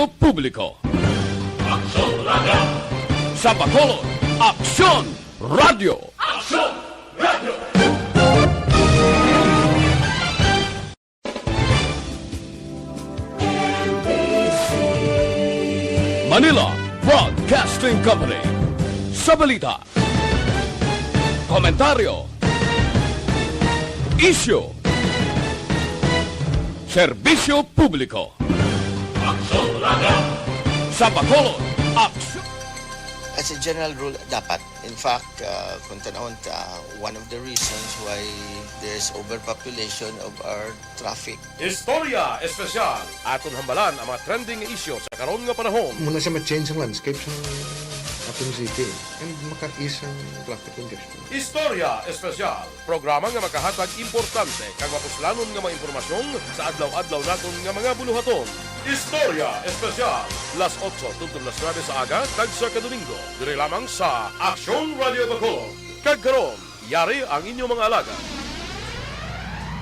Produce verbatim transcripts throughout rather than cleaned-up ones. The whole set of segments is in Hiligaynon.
Publiko. Aksyon Radio. Sa Bacolod, Aksyon Radio. Aksyon Radio. Manila Broadcasting Company. Sa balita, komentaryo, isyu, serbisyo publiko. Aksyon Radio. Sa Bacolod, aksyon. As a general rule, dapat. In fact, uh, kung tanawon ta, one of the reasons why there's overpopulation of our traffic. Istorya Espesyal. Aton hambalan ang mga trending nga isyu sa karon nga panahon. Muna siya ma-change ang landscape sa aton city and maka-ease ang traffic congestion. Istorya Espesyal. Programa nga makahatag importante kag mapuslanon nga mga impormasyon sa adlaw-adlaw naton nga mga buluhaton. Istorya Espesyal, las otso tubtob las nuebe sa aga, tagsa ka Domingo, diri lamang sa Aksyon Radio Bacolod. Kag karon, yari ang inyo mga alagad.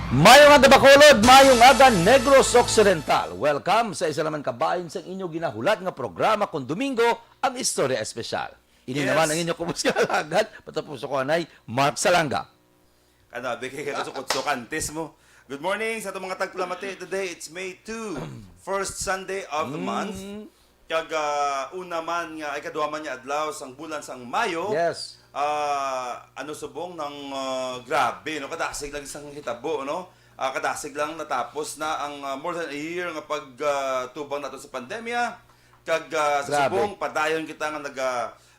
Mayong aga, Bacolod, mayong aga, Negros Occidental. Welcome sa isa naman ka bahin sang inyo ginahulat nga programa kon Domingo, ang Istorya Espesyal. Ini Yes. naman ang inyo kubos nga alagad, patapos ko anay, Mark Salanga. Kanabi kay kagasukotsok antes mo. Good morning sa atong mga tagpalamati. Today, it's May two, first Sunday of the month. Mm. Kag, ah, una man nga, ay, kadwa man nga adlaw sang bulan sang Mayo. Yes. Ah, ano, subong nang, ah, grabe, no? Kadasig lang sang hitabo, no? Ah, kadasig lang natapos na ang, ah, more than a year nga pag, ah, tubang nato sa pandemya. Kag, ah, sa Grabe. subong, padayon kita nga naga,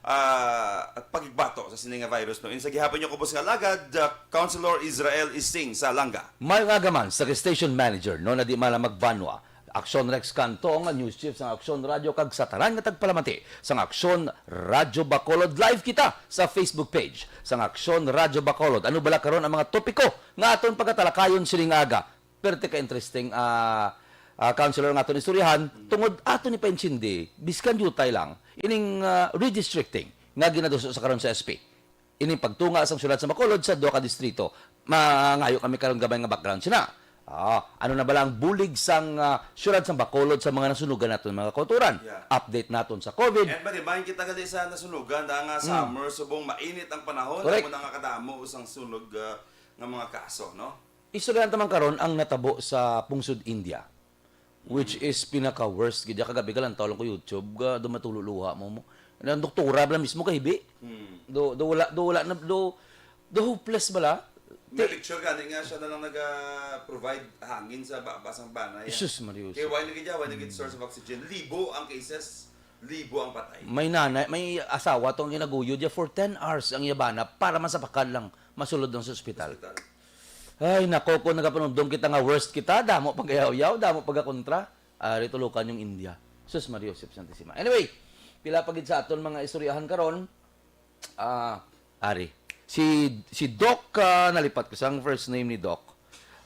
ah, pagigbato sa sini nga virus, no? Ini sa gihapon niyo kubos nga alagad, ah, Councilor Israel Ising sa Langga. Mayong aga man sa station manager, no, na di man lang magbanwa. Aksyon Rex Cantong, ang news chief sang Aksyon Radio, kag sa tanan nga tagpalamati sang Aksyon Radio Bacolod. Live kita sa Facebook page sang Aksyon Radio Bacolod. Ano bala karon ang mga topiko nga aton pagatalakayon sining aga? Perte ka interesting, ah, ah, Councilor, nga aton istoryahan, tungod aton ipaintindi, biskan diutay lang, ining, ah, redistricting nga ginaduso sa karon sa S P. Ining pagtunga sang siyudad sa Bacolod sa duha ka distrito. Mangayo kami karon gamay nga background sina. Ah, ano na bala ang bulig sang, ah, siyudad sa Bacolod sa mga nasunugan naton mga kauturan? Yeah. Update naton sa COVID. And ma-remind kita gali sa nasunugan na nga Mm. summer, subong mainit ang panahon, Correct. amo na nga kadamo sang sunog, ah, nga mga kaso, no? Istoryahan ta man karon ang natabo sa pungsod India, which Mm. is pinaka-worst gid. Kagabi ka lang, taw lang ko YouTube, ga, do matululuha mo mo. Ang doktora bala mismo kahibi. Mm. Do, do wala, do wala na, do, do hopeless bala. May Ti- picture gani nga siya na lang naga-provide hangin sa ba-, basang banay, ah. Jesus, Mario. Kay why na gid, why na gid Mm. source of oxygen? Libo ang cases, libo ang patay. May nanay, may asawa tong ginaguyod niya for ten hours ang iya bana para masapakad lang, masulod lang sa ospital. Ospital. Ay, nako, kung nagapanumdom kita nga worst kita, damo pag-ayaw-yaw, damo pagkakontra. Ari, tulukan yung India. Sus, Maria Josep Santissima. Anyway, pila pa gid sa aton mga istoryahan karon. Ah, ari. Si, si Doc, ah, nalipat ko sang first name ni Doc.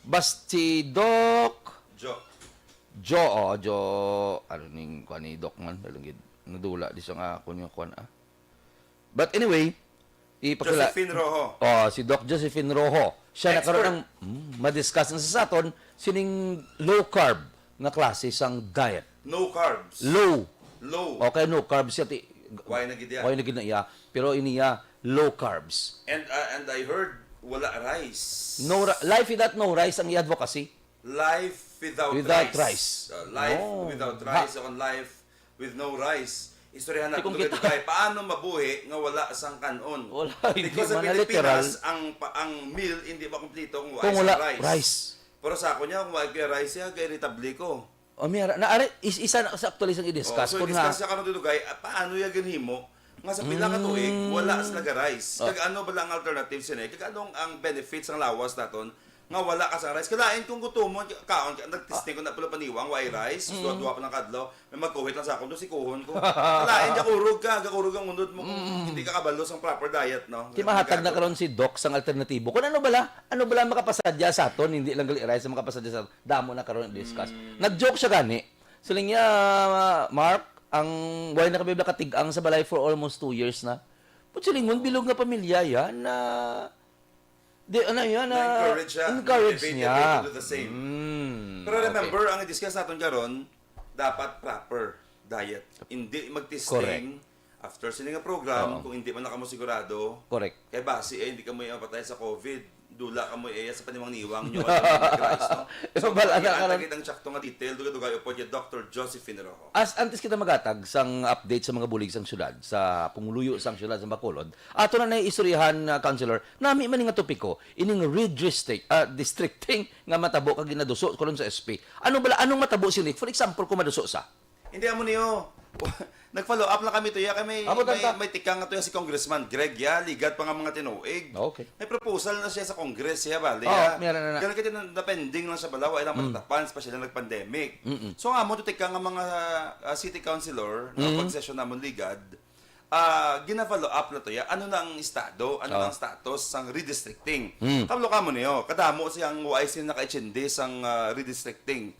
Bas, si Doc Jo. Jo, oh, Jo, ano ning kuan ni Doc man? Dahil gid, nadula di sa nga ako niya kuan, ah. But anyway, ipakila- Josephine Rojo. Oh, si Doc Josephine Rojo. Siya na Expert. karon ang, mm, madiscuss na sa aton sining low carb nga klase sang diet. No carbs. Low. Low. Okay, no carbs siya. Ti-, Why na gid iya? Why na gid na iya? Pero ini iya, low carbs. And, uh, and I heard, wala rice. No ri-, life without no rice ang iya advocacy. Life without Without rice. rice. Uh, life No. without Ha- rice o life with no rice. Istoryahan Di natin kung kita dugay-dugay. Paano mabuhi nga wala sang kanon? Wala, hindi Because sa man na Pilipinas, literal. ang pa-, ang meal hindi makumpleto kung wala Kung sang wala rice. rice. Pero sa ako niya, kung wala kay rice, ya, irritable ko. O, mira, na, ari, is-, isa na sa actually sang i-discuss Oh, so, kung i-discuss nga siya karon dugay, ah, paano ya ginhimo nga sa pila ka tuig, Mm. wala sila ga rice? Oh. Kag ano bala ang alternative sini? Kag anong ang benefits ang lawas naton nga wala ka sa rice? Kalain kung gutomon, ka-, kaon ka, nagtesting ko na pala paniwang, why rice? Mm. Duha-duha pa lang kadlaw, may magkuhit lang sa akon, do sikuhon ko. Kalain, gakurog ka, gakurog ang unod mo kung Mm. hindi ka kabalo sa proper diet, no? Ti mahatag na Delikado. karon si Doc sang alternatibo. Kung ano bala, ano bala makapasadya sa aton, hindi lang gali rice ang makapasadya sa aton. Damo na karon i-discuss. Mm. Nag-joke siya gani. Siling niya, Mark, ang why na kami nakatig-ang sa balay for almost two years na. But silingon, bilog nga pamilya yan na, di, ano yan, na Na-encourage siya, encourage motivated niya. to do the same. Mm, Pero okay. remember, ang i-discuss naton karon, dapat proper diet. Hindi magtesting after sini nga program, Oo. kung hindi man na kamo sigurado. Correct. Kay basi, eh, hindi kamo mapatay sa COVID. Dula kamo, eh, sa panimang niwang nyo. Ano yung rice, no? So, Wala na yan, karon. Ang sakto nga detail, dugay-dugay, upod kay Doctor Josephine Rojo. As, antes kita magatag sang update sa mga bulig sang syudad, sa pumuluyo sang syudad sa Bacolod, ato na na istoryahan, uh, Councilor, nami man nga topiko, ining redistrict, uh, districting nga matabo kag ginaduso karon sa S P. Ano bala, anong matabo sini? For example, kung maduso sa Hindi, amo niyo. Nag-follow up lang kami to, ya. Kay may, Amo, may, tanta. may tikang nga to, ya, si Congressman Greg, ya. Ligad pa nga mga tinuig. Okay. May proposal na siya sa Congress, ya, bali, Oh, ya. meron na na. Kaya kaya na, na-pending lang siya bala, wala lang Mm. matatapan, especially nag-pandemic. Mm-mm. So, amo to tikang nga mga, ah, city councilor, na Mm. pag-session namon ligad, ah, gina-follow up na to, ya. Ano na ang estado? Ano na Oh. ang status sang redistricting? Mm. Kabalo kamo niyo, kadamo siyang wais yung nakaitsindi sang, ah, redistricting.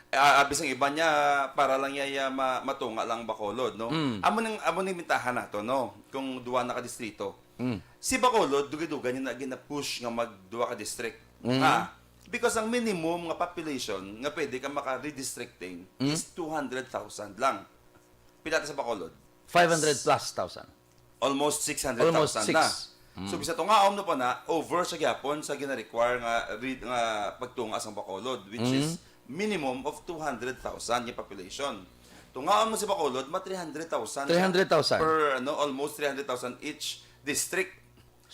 Ah, abi sang iba niya, para lang niya, ya, ma-, matunga lang Bacolod, no? Mm. Amo nang, amo ning bintahan nato, no? Kung duwa na ka distrito. Mm. Si Bacolod, dugay-dugay niya na gina-push nga mag duwa ka district. Mm. Ha? Because ang minimum nga population nga pwede ka maka-redistricting Mm. is two hundred thousand lang. Pila ta sa Bacolod? Five hundred plus thousand. Almost six hundred thousand Almost six. na. Mm. So, bisa tungaon na pa na, over sa gyapon sa gina-require nga re-, nga pagtunga sang Bacolod, which Mm. is minimum of two hundred thousand yung population. Tungaon mo si Bacolod, ma three hundred thousand siya Three hundred thousand. per, ano, almost three hundred thousand each district.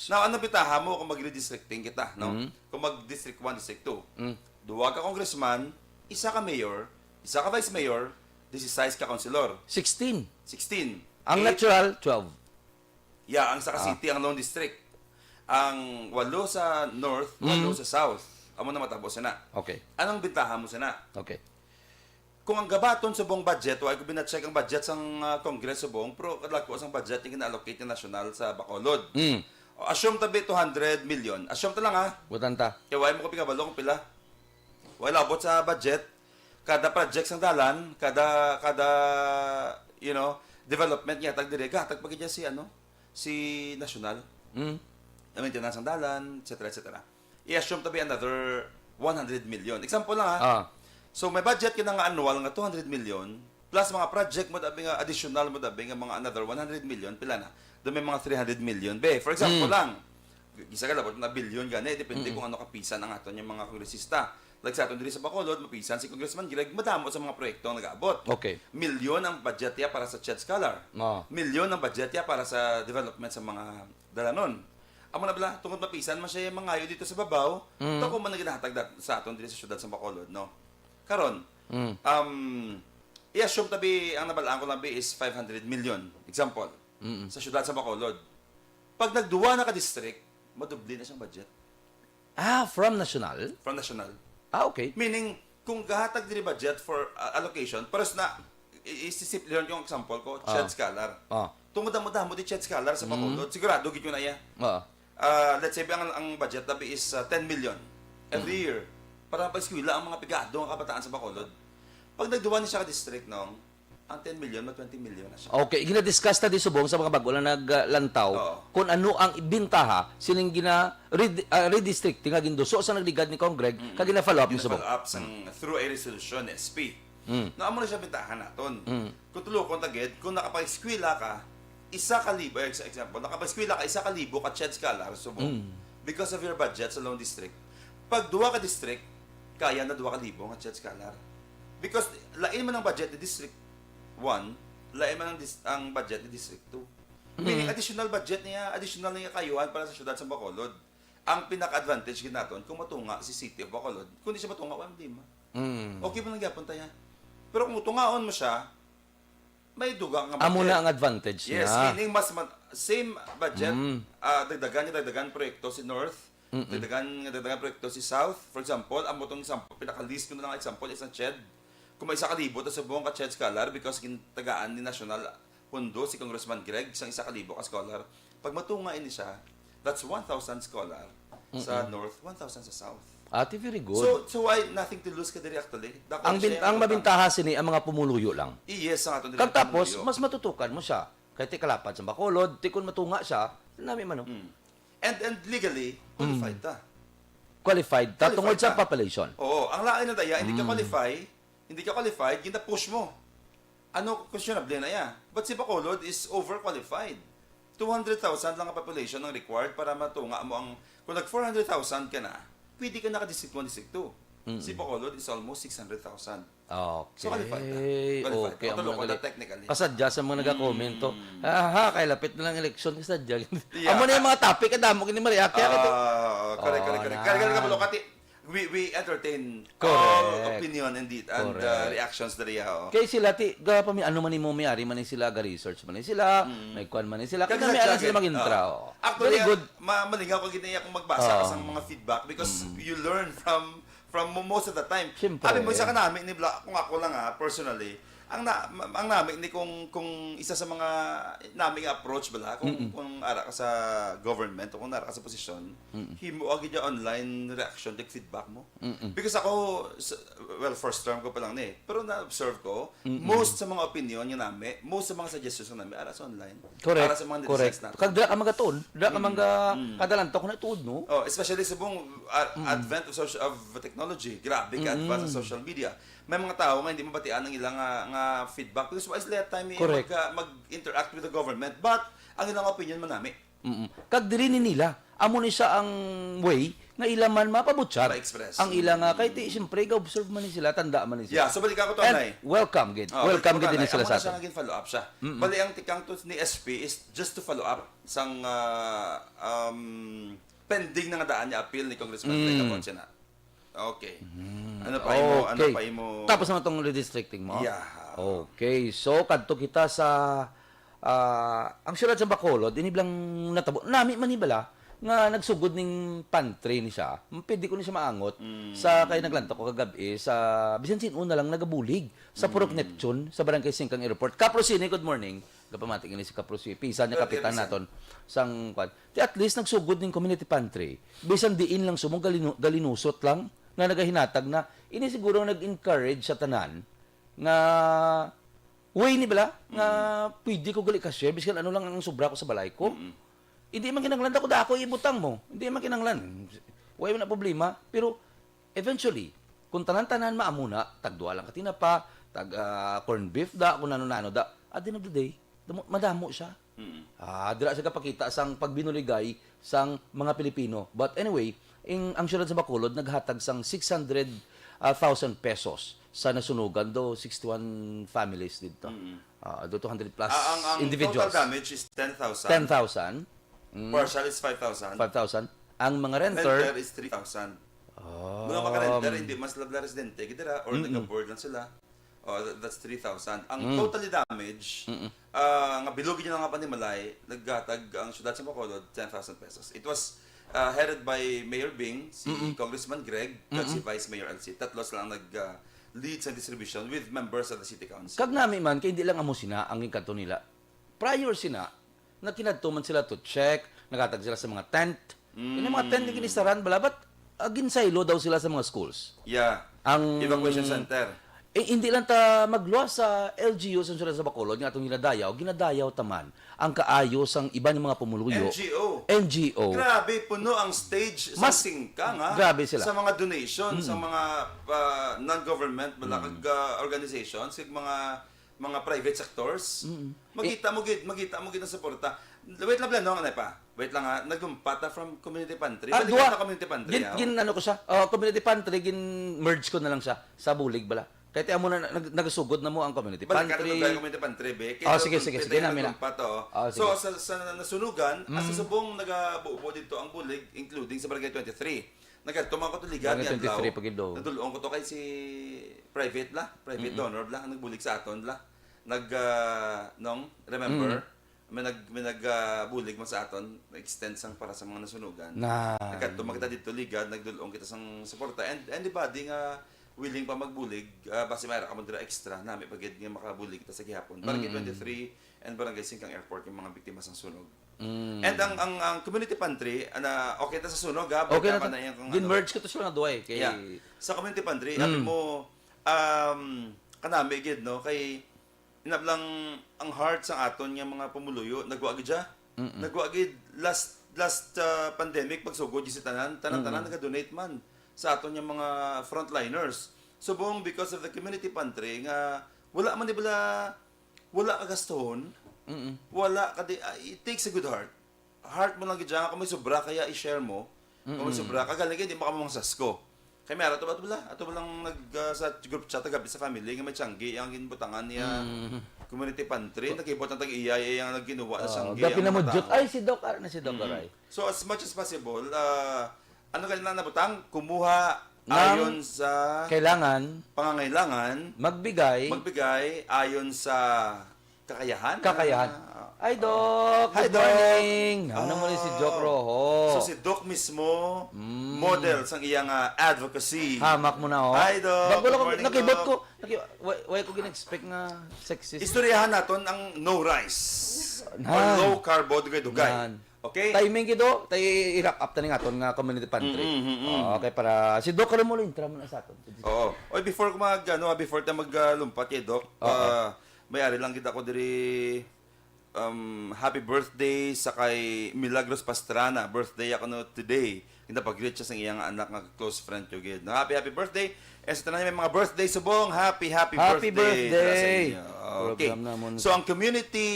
Now, ano bitaha mo kung mag-redistricting kita, no? Mm. Kung mag-district one, district two. Mm. Duwa ka congressman, isa ka mayor, isa ka vice mayor, disisais ka councilor. Sixteen. Sixteen. Ang Eight. natural, twelve. Yeah, ang sa Ah. City, ang lone district. Ang walo sa North, walo Mm. sa South. Amo na matabo sana. Okay. Anong bintaha mo sana? Okay. Kung ang gabaton subong budget, wa ko bina-check ang budget sang, ah, Congress subong, pero kadagko sang budget yung gina-allocate ng national sa Bacolod. Mm. O, assume tabi two hundred million. Assume ta lang, ha? Butan ta. Kaya wa mo ko pikabalo kung pila. Wa labot sa budget. Kada project sang dalan, kada, kada, you know, development nga tag dire, gahatag pa gid niya si, ano, si national. Mm. Ang maintenance sang dalan, et cetera, et cetera. I-assume tabi another one hundred million. Example lang, ha? Ah. So, may budget ka na nga annual nga two hundred million, plus mga project mo tabi nga additional mo tabi nga mga another one hundred million, pila na? Doon may mga three hundred million. Be, for example Mm. lang, isa ka dapat na billion gani, depende Mm. kung ano kapisan ang aton yung mga kongresista. Like sa aton diri sa Bacolod, mapisan si Congressman Greg, madamo sa mga proyekto ang nag-aabot. Okay. Milyon ang budget niya para sa CHED Scholar. Ah. Milyon ang budget niya para sa development sa mga dalanon. Amo na bala, tungod mapisan man siya yung mangayo dito sa babaw, Mm. to kung man naginahatag dat-, sa aton diri sa syudad sa Bacolod, no? Karon, Mm. um, i-assume tabi, ang nabalaan ko lang bi is five hundred million, example, Mm-mm. sa syudad sa Bacolod. Pag nagduwa na ka district, madubli na siyang budget. Ah, from national? From national. Ah, okay. Meaning, kung gahatag diri budget for, uh, allocation, pares na, i-, isisip yun yung example ko, Ah. CHED Scholar. Ah. Tungod damo-damo di CHED Scholar sa Mm. Bacolod, sigurado gid yun na iya. Ah. Ah, let's say, ang, ang budget tabi is, uh, ten million every Mm. year para pag-eskwela ang mga pigado nga kabataan sa Bacolod. Pag nagduwa ni siya ka district, no, ang ten million, mag twenty million na siya. Okay, gina-discuss ta di subong sa mga bago lang naglantaw Oo. kung ano ang bintaha sining gina red-, ah, redistricting nga ginduso sa nagligad ni Congreg, Mm. kag gina-follow up ni subong. Gina-follow up sang, Mm. through a resolution ni S P. Mm. No, amo na siya bintahan naton. Mm. Kung tulukon ta gid, kung nakapag-eskwela ka, isa ka libo, ex-, example, nakapag-eskwela ka, isa ka libo ka CHED Scholar subong Mm. because of your budget sa lone district. Pag duwa ka district, kaya na duwa ka libo nga CHED Scholar. Because lain man ang budget ni District one, lain man ang dis-, ang budget ni District two. Meaning, Mm. additional budget niya, additional niya kayuhan para sa syudad sa Bacolod. Ang pinaka-advantage gid naton kung matunga si City of Bacolod, kung di siya matunga, walang problema. Mm. Okay man ang gyapon ta ya. Pero kung tungaon mo siya, may dugang nga Amo budget. na ang advantage Yes, niya. meaning mas ma-, same budget, Mm. ah, dagdagan niya, dagdagan proyekto si North, Mm-mm. dagdagan nga, dagdagan proyekto si South. For example, amo tong example, pinaka-least ko na lang example is ang CHED. Kung may isa ka libo, tas subong ka CHED scholar because gintagaan ni national pundo si Congressman Greg sang isa ka libo ka scholar. Pag matunga ini siya, that's one thousand scholar sa Mm-mm. North, one thousand sa South. Ate, very good. So, so why nothing to lose ka diri actually? Dako Ang na bin-, siya ang importante. mabintaha sini ang mga pumuluyo lang. Yes, ang aton Kag diri tapos, pumuluyo. mas matutukan mo siya. Kay ti kalapad sa Bacolod, ti kun matunga siya, nami man, no? Mm. And, and legally, qualified Mm. ta. Qualified ta Qualified tungod sa ta. population. Oo, ang lain na daya, hindi ka Mm. qualify Hindi ka qualified, gina-push mo. Ano, questionable na iya. But si Bacolod is overqualified. Two hundred thousand lang ang population ang required para matunga mo ang, kung nag four hundred thousand ka na, pwede ka naka-District one, District two. Mm. Si Bacolod is almost six hundred thousand. Okay. So, qualified na. Qualified. Okay, Auto amo na local na gali. Technically. Pasadya sa mga nagakomento. Mm. Ha, ha, kay lapit na lang eleksyon, kasadya. Yeah. Amo na yung mga topic, ang damo gini mariact. Kaya ito, ah, correct, correct, oh, correct. Kaya, kaya, na. Kabalo, kati, we, we entertain all, correct, opinion indeed and, uh, correct, reactions diri, oh. Kay sila, ti, ga, pami-, ano man nimo, may ari man ni sila, ga-research man ni sila, mm, may kwan man ni sila. Kaya kaya may sa alam sila jacket, mag-intra, oh, oh. Actually, very good. Ma-, malingaw ko gid niya kung magbasa ka, oh, sang mga feedback because, mm, you learn from from mo-, most of the time. Siyempre. Abi mo, isa ka nami ni Bla-, kung ako lang, ha, personally, ang na-, ma-, ang nami ni kung, kung isa sa mga nami nga approach bala, kung, mm-mm, kung ara ka sa government o kung ara ka sa posisyon, mm-mm, himo agad yung online reaction, like feedback mo. Mm-mm. Because ako, s-, well, first term ko pa lang ni, pero na-observe ko, mm-mm, most sa mga opinion nga nami, most sa mga suggestions nga nami, ara sa online. Correct. Para sa mga netizens, correct, natin. Kag dira ka magatuon, dira ka, mm, mangga-, mm, kadalantok na tuod, no? Oh, especially sa buong, uh, mm, advent of social, of technology. Grabe ka, mm, advance ang social media. May mga tao nga hindi mabatian ang ilang, ah, nga feedback because wala sila time, eh, correct, mag-, ah, mag-interact with the government. But ang ilang opinion manami. Mm-mm. Kag diri ni nila, amo ni siya ang way nga ila man mapabutyag. Ma-express. Ang ila nga, kay ti, siyempre, ga-observe man ni sila, tanda man ni sila. Yeah, so balik ako to, and Nay. Welcome gid. Ah, welcome gid din sila sa aton. Amo na siya nga gin-follow up siya. Mm-mm. Bali, ang tikang to ni S P is just to follow up sang, ah, um, pending na nga daan nga appeal ni Congressman Rey Capon, mm, Sina. Okay. Mm. Ano pa imo, ano pa imo? Okay. Tapos naman tong redistricting mo? Yeah. Okay. So, kadto kita sa, ah, ang siyudad sa Bacolod, ini bala ang natabo. Nami man ni bala nga nagsugod ning pantry ni siya. Pwede ko ni siya maangot, mm, sa kay naglantok ko kagabi sa bisan sin-o na lang nagabulig sa Purok, mm, Neptune, sa Barangay Singkang Airport. Kapro Sini, good morning. Gapamati gani si Kapro Sini. Pinsan niya, good, kapitan, good, naton. Sang kwan. Ti at least nagsugod ning community pantry. Bisan diin lang sumo galinu-, galinusot lang nga nagahinatag na. Ini siguro nag-encourage sa tanan nga way ni bala nga, mm, pwede ko gali ka-share biskan ano lang ang sobra ko sa balay ko. Mm-mm. Hindi man kinahanglan dako-dako ibutang mo. Hindi man kinahanglan. Way man na problema. Pero eventually, kung tanan-tanan maamo na, tagduha lang ka tinapa, tag, ah, corned beef da, kung nano-nano da, at the end of the day, damo-, madamo siya. Mm. Ah, dira siya kapakita sang pagbinuligay sang mga Pilipino. But anyway, ing, ang siyudad sa Bacolod naghatag sang six hundred, ah, thousand pesos sa nasunugan, do sixty-one families didto. Mm. Ah, do two hundred plus individuals. Ah, ang, ang total damage is ten thousand. Ten thousand. Mm. Partial is five thousand. Five thousand. Ang mga renter, renter is three thousand. Ah. Mga maka-renter, hindi man sila residente, gid dira, or, mm-mm, nag-abroad lang sila. Oh, tha-, that's three thousand. Ang, mm, totally damage, mm-mm, ah, nga bilog niya nga panimalay, naghatag ang siyudad sa Bacolod, ten thousand pesos. It was, ah, headed by Mayor Bing, si, mm-mm, Congressman Greg, kag, mm-mm, si Vice Mayor L C. Tatlo sila ang nag, ah, lead sa distribution with members of the city council. Kag nami man, kay hindi lang amo sina ang ginkadto nila. Prior sina, nagkinadto man sila to check, naghatag sila sa mga tent. Mm. Yung mga tent, ginistaran bala, but, ah, ginsaylo daw sila sa mga schools. Yeah. Ang evacuation center. Eh, hindi lang ta magluwas sa L G U sa siyudad sa Bacolod, nga atong ginadayaw, ginadayaw ta man ang kaayo sang iban nga mga pumuluyo. N G O. N G O. Grabe, puno ang stage sa, mas, Singkang, ha? Grabe sila. Sa mga donation, mm, sa mga, ah, non-government, bala, mm, kag, ah, organizations, kag mga mga private sectors, mm, makita mo gid, makita mo gid ang suporta. Wait lang, plano nga na pa. Wait lang, ha. Naglumpat ta from community pantry. Ah, balik duha. Sa community pantry, gin-, ah. Gin-, ano ko siya, ah, community pantry, gin-merge ko na lang siya sa bulig bala. Kaya ti amo na, nag-, nagasugod na mo ang community pantry. Balik ka na tayo community pantry, be. Oh, sige, sige, sige, nami na. Naglumpat, oh. Oh, sige. So, sa, sa nasunugan, ah, sa, mm, subong nagabubo dito ang bulig, including sa Barangay twenty-three. Nagkadto man ko to ligad ni adlaw. Twenty-three pa gid, oh. Nadul-ong ko to kay si private bala, private, mm-mm, donor bala, ang nagbulig sa aton bala. Nag, ah, nong, remember? Mm. May nag-, may nag, ah, bulig man sa aton, extend sang para sa mga nasunugan. Na. Nagkadto man kita dito ligad, nagdul-ong kita sang suporta. And anybody nga willing pa magbulig, ah, basi may ara ka mo dira extra, nami pa gid nga makabulig kita sa gihapon. Barangay, mm-mm, twenty-three and Barangay Singkang Airport, yung mga biktima sang sunog. Mm. And ang, ang, ang community pantry, ana, okay na sa sunog, ha? Okay na. Balik naman ta-, na yung kung ano. Gin-merge ko to sila nga duwa, eh, kay, yeah. Sa community pantry, mm, abi mo, um, kanami gid, no? Kay, inablang ang heart sa aton nga mga pumuluyo, nagwa gid siya. Mm-mm. Nagwa gid last, last, uh, pandemic, pagsugod gid si tanan, tanan-tanan, mm-mm, naga-donate man sa aton nga mga frontliners. Subong because of the community pantry nga wala man di bala, wala ka gastuhon, Mm-mm. wala ka di, ah, it takes a good heart. Heart mo lang gid siya nga kung may sobra kaya i-share mo. Kung may sobra ka, galing di mo kamo mangsasko. Kay may ara to ba, to bala? Ato lang nag, ah, sa group chat, gabi sa family, nga may tiyanggi, ang ginbutangan niya Mm. community pantry, nakibot ang tag-iya, iya ang nagginuwa sa Ah, tiyanggi. daw Ang pinamudjot. mga tao. Ay, si Doc, ara na si Doc, Mm. aray. So, as much as possible, ah, ano ka na nabutang? Kumuha Ng ayon sa Kailangan pangangailangan, magbigay. Magbigay ayon sa kakayahan. Kakayahan. Ah, Ay, oo. Doc, Hi, good Doc. Morning. Ano mo ni si Doc Oh. Roho? So, si Doc mismo, Mm. model sang iyang ah, advocacy. Hamak mo na, oh. Hi, Doc. Bago Good lang, morning, nakibot Doc. ko. Naki, why, why ko gin-expect nga sexist? Istoryahan naton ang no rice. Nan. Or low carbo, dugay-dugay. Nan. Okay? Timing gid, oh. Tay i-wrap up ta ning aton nga community pantry. Mm, mm, mm. Oh, okay, para si Doc Romulo Intra mo na sa aton. Oo. Oy, before ko mag, ano, ah, before ta maglumpat kay Doc, Oo. ah, may ari lang gid ako diri, um, happy birthday sa kay Milagros Pastrana. Birthday ako no today. Ginapag-greet siya sa iyang anak nga close friend ko gid. No, happy, happy birthday. And sa tanan may mga birthday subong, happy, happy, Happy birthday, birthday. sa inyo. Okay. Program namon. So, ang community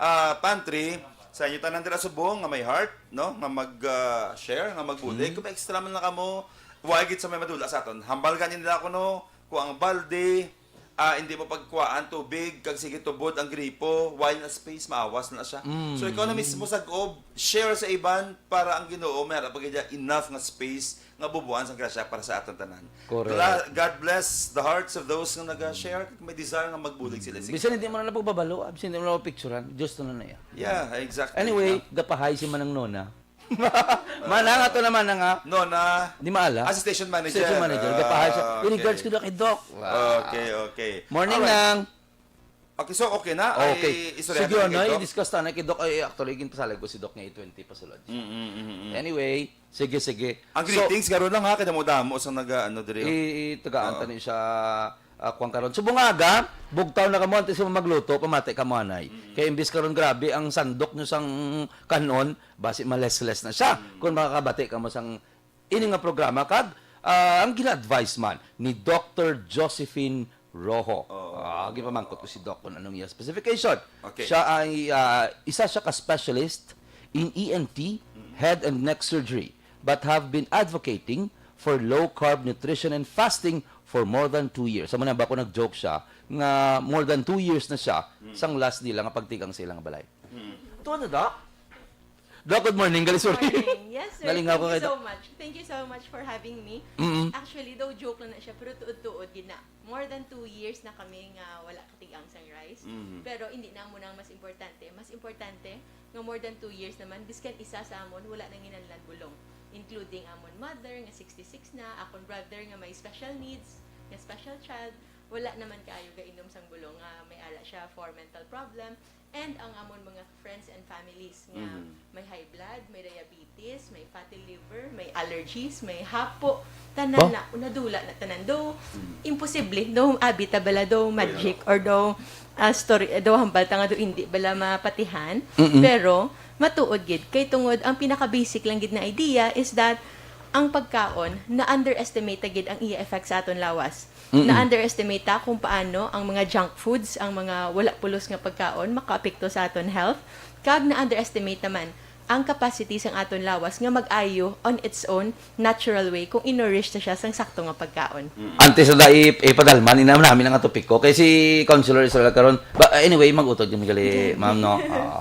ah, pantry, sa inyo tanan dira subong nga may heart, no? Nga mag, ah, share, nga magbulig. Mm. Kung may extra man lang kamo, wa gid sa may madula sa aton. Hambal gani nila kuno, kung ang balde, ah, hindi mo pagkuhaan tubig, kag sige tubod ang gripo, why na space, maawas na siya. Mm. So, ikaw na mismo sag-ob, share sa iban para ang Ginoo may ara pa gid enough nga space nga bubuan sang grasya para sa aton tanan. Correct. Gla- God bless the hearts of those nga nag-share, kag may desire nga magbulig sila. Sige. Bisan hindi mo na lang pagbabalo, ah, bisan hindi mo na lang picturean, Diyos na na iya. Yeah, exactly. Anyway, gapahay si Manang Nona. Manang ato naman na nga, No, na di maala. Ah, si station manager. Station manager, gapahay siya. Ah, In regards okay. ko na kay Doc. Okay, okay. Morning, Alright. Nang. Okay, so okay na? Okay. Ay, istorya Sige, na ano, kay Doc? i-discuss ta na kay Doc. Ay, actually, ginpasalag ko si Doc nga twenty pa sulod. Mm, mm, mm, mm. Anyway, sige, sige. Ang So, greetings, karon lang ha, kay damo-damo sang naga, ano, diri. I, itagaan Oo. ta ni siya, ah, kuwan karon. Subong nga aga, bugtaw na kamo, antes mo magluto, pamati kamo, anay. Kay imbis karon grabe ang sandok nyo sang kanon, basi malesles na siya. Kung makakabati kamo sang ini nga programa, kag, ah, ang gina-advise man ni Doctor Josephine Rojo. Oo. Ah, gipamangkot ko si Doc kung anong iya specification. Okay. Siya ay, ah, isa siya ka specialist in E N T, head and neck surgery, but have been advocating for low-carb nutrition and fasting for more than two years. Sa muna ba ko nag-joke siya nga more than two years na siya sang last nila nga pagtikang sa ilang balay. Tuwa na, Doc? Doc, good morning. Gali, sorry. Morning. Yes, sir. Nalingaw Thank ko you kay Doc. so much. Thank you so much for having me. Mm-mm. Actually, daw joke lang na siya, pero tuod-tuod gid na. More than two years na kami nga wala katigang sang rice. Mhm. Pero hindi na mo nang mas importante. Mas importante nga more than two years naman, biskan isa sa amon wala nang ginanlan bulong. Including amon mother nga sixty-six na, akon brother nga may special needs, nga special child, wala naman kaayo gainom sang bulong nga may ara siya for mental problem. And ang amon mga friends and families nga Mhm. may high blood, may diabetes, may fatty liver, may allergies, may hapo, tanan Ba? na, nadula na tanan. Daw, imposible. Daw, abi ta bala daw magic or daw, ah, story, daw hambal ta nga daw hindi bala mapatihan. Mm-mm. Pero, matuod gid. Kay tungod, ang pinaka-basic lang gid na idea is that ang pagkaon, na-underestimate ta gid ang iya effect sa aton lawas. Mm-mm. Na-underestimate ta kung paano ang mga junk foods, ang mga wala pulos nga pagkaon, makaapekto sa aton health. Kag na-underestimate naman ang capacity sang aton lawas nga mag-ayo on its own natural way kung i-nourish ta siya sang sakto nga pagkaon. Antes na i- ipadalman, ina namin ang topiko. Kay si Councilor Israel karon, ba, anyway, mag-utod kami gali, ma'am, no? Ah,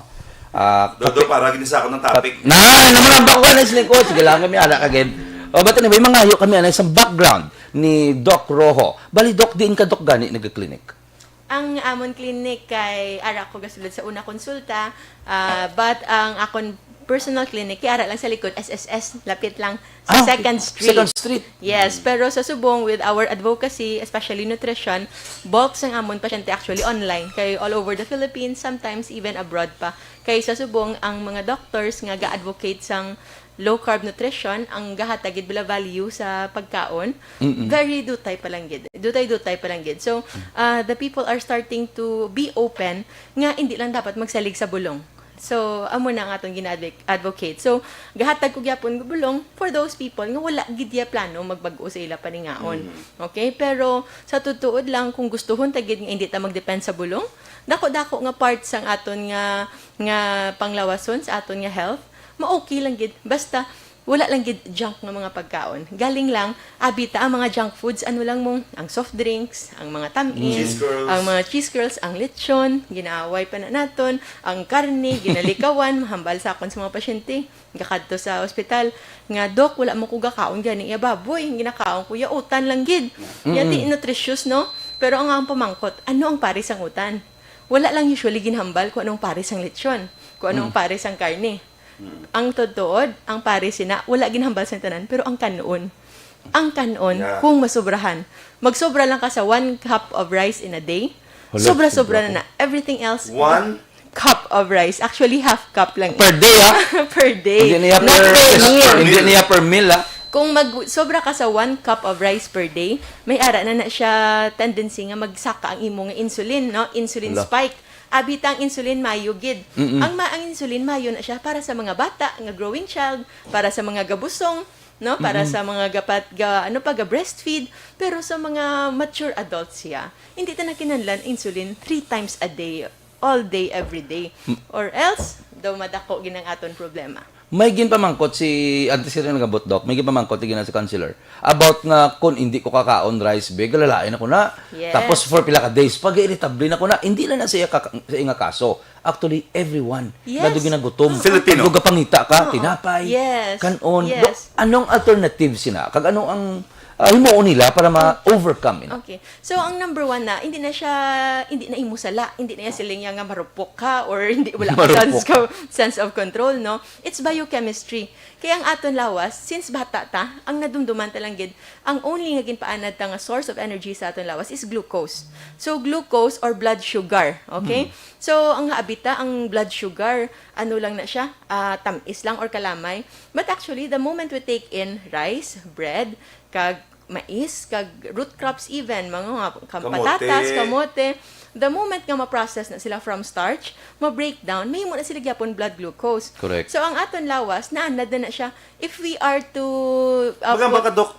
ah, Dodo, para gini sa ako ng topic. Na, naman ang bakuan na siling ko. Sige lang kami, ala again. Oh, but anyway, mangayo kami, ano, sa background ni Doc Rojo. Bali, Doc, diin ka, Doc, gani nagklinik? Ang amon clinic kay ara ko gasulod sa una konsulta, ah, but ang akon personal clinic kay ara lang sa likod S S S, lapit lang sa Ah, okay. Second Street. Second Street. Yes, pero sa subong with our advocacy, especially nutrition, bulk sang amon pasyente actually online kay all over the Philippines, sometimes even abroad pa. Kay sa subong ang mga doctors nga ga-advocate sang low carb nutrition ang gahatag gid bala value sa pagkaon, Mm-mm. very dutay pa lang gid. Dutay-dutay pa lang gid. So, uh, the people are starting to be open nga hindi lang dapat magsalig sa bulong. So, amo na ang atong gina-advocate. So, gahatag ko gyapon nga bulong for those people nga wala gid ya plano magbag-o sa ila paningaon. Mhm. Okay? Pero, sa tutuod lang, kung gustuhon ta gid nga hindi ta mag-depend sa bulong, dako-dako nga part sang aton nga, nga panglawason, sa aton nga health, ma-okay lang gid. Basta, wala lang gid junk nga mga pagkaon. Galing lang, abi ta ang mga junk foods, ano lang mo, ang soft drinks, ang mga tamis, Cheese curls. Ang mga cheese curls, ang lechon, ginaaway pa na naton, ang karne, ginalikawan, mahambal sa akon sa mga pasyente, gakadto sa ospital, nga, "Dok, wala mo ko gakaon gani ya baboy, ang ginakaon ko ya utan lang gid." Ya, di Mm-mm. nutritious, no? Pero ang, ang pamangkot, ano ang pares sang utan? Wala lang usually ginhambal kung anong pares sang lechon, kung anong Mm. pares sang karne. Mm. Ang totoo, ang pares sina, wala ginhambal sang tanan, pero ang kan-on. Ang kan-on, Yeah. kung masobrahan. Magsobra lang ka sa one cup of rice in a day, Hala, sobra-sobra sobra na ko. na. Everything else, One? cup of rice. Actually, half cup lang. Per day, ha? Per day. Hindi niya Not per, per meal. hindi niya per meal, ha? Kung mag-, sobra ka sa one cup of rice per day, may ara na na siya tendency nga magsaka ang imo nga insulin, no? Insulin Hala. spike. Abi ta ang insulin mayo gid. Mm-mm. Ang ma-, ang insulin mayo na siya para sa mga bata nga growing child, para sa mga gabusong, no? Para Mm-mm. sa mga gapat-, ga-, ano pa, ga-breastfeed, pero sa mga mature adults siya, hindi ta na kinahanglan insulin three times a day, all day, every day. M- Or else, daw madako gid ang aton problema. May ginpamangkot si Auntie Sir nga nagabot, Doc. May ginpamangkot gina si counselor about nga kung hindi ko kakaon rice, be, galalain ako na. Yes. Tapos for pila ka days, pag-irritable na ko na. Hindi lang na sa iya ka-, sa iya nga kaso. Actually, everyone. Yes. Lalo ginagutom. Filipino. Lalo gapangita ka, Oo. tinapay, Yes. kanon. Yes. Doc, anong alternative sina? Kag ano ang, ah, himuon nila para ma-overcome ina? Okay. So, ang number one na, hindi na siya, hindi na imo sala, hindi na iya siling nga marupok ka or hindi, wala ka Marupok sense ka. of, sense of control, no? It's biochemistry. Kaya ang aton lawas, since bata ta, ang nadumduman ta lang gid, ang only nga ginpaanad ta nga source of energy sa aton lawas is glucose. So, glucose or blood sugar, okay? Hmm. So, ang haabita, ang blood sugar, ano lang na siya, ah, tamis lang or kalamay. But actually, the moment we take in rice, bread, kag mais, kag root crops even, mga, mga kam-, Kamote. patatas, kamote. The moment nga ma-process na sila from starch, ma-breakdown, mahimo na sila gyapon blood glucose. Correct. So, ang aton lawas, naanad na na siya. If we are to, uh, Magamba put ka, Doc,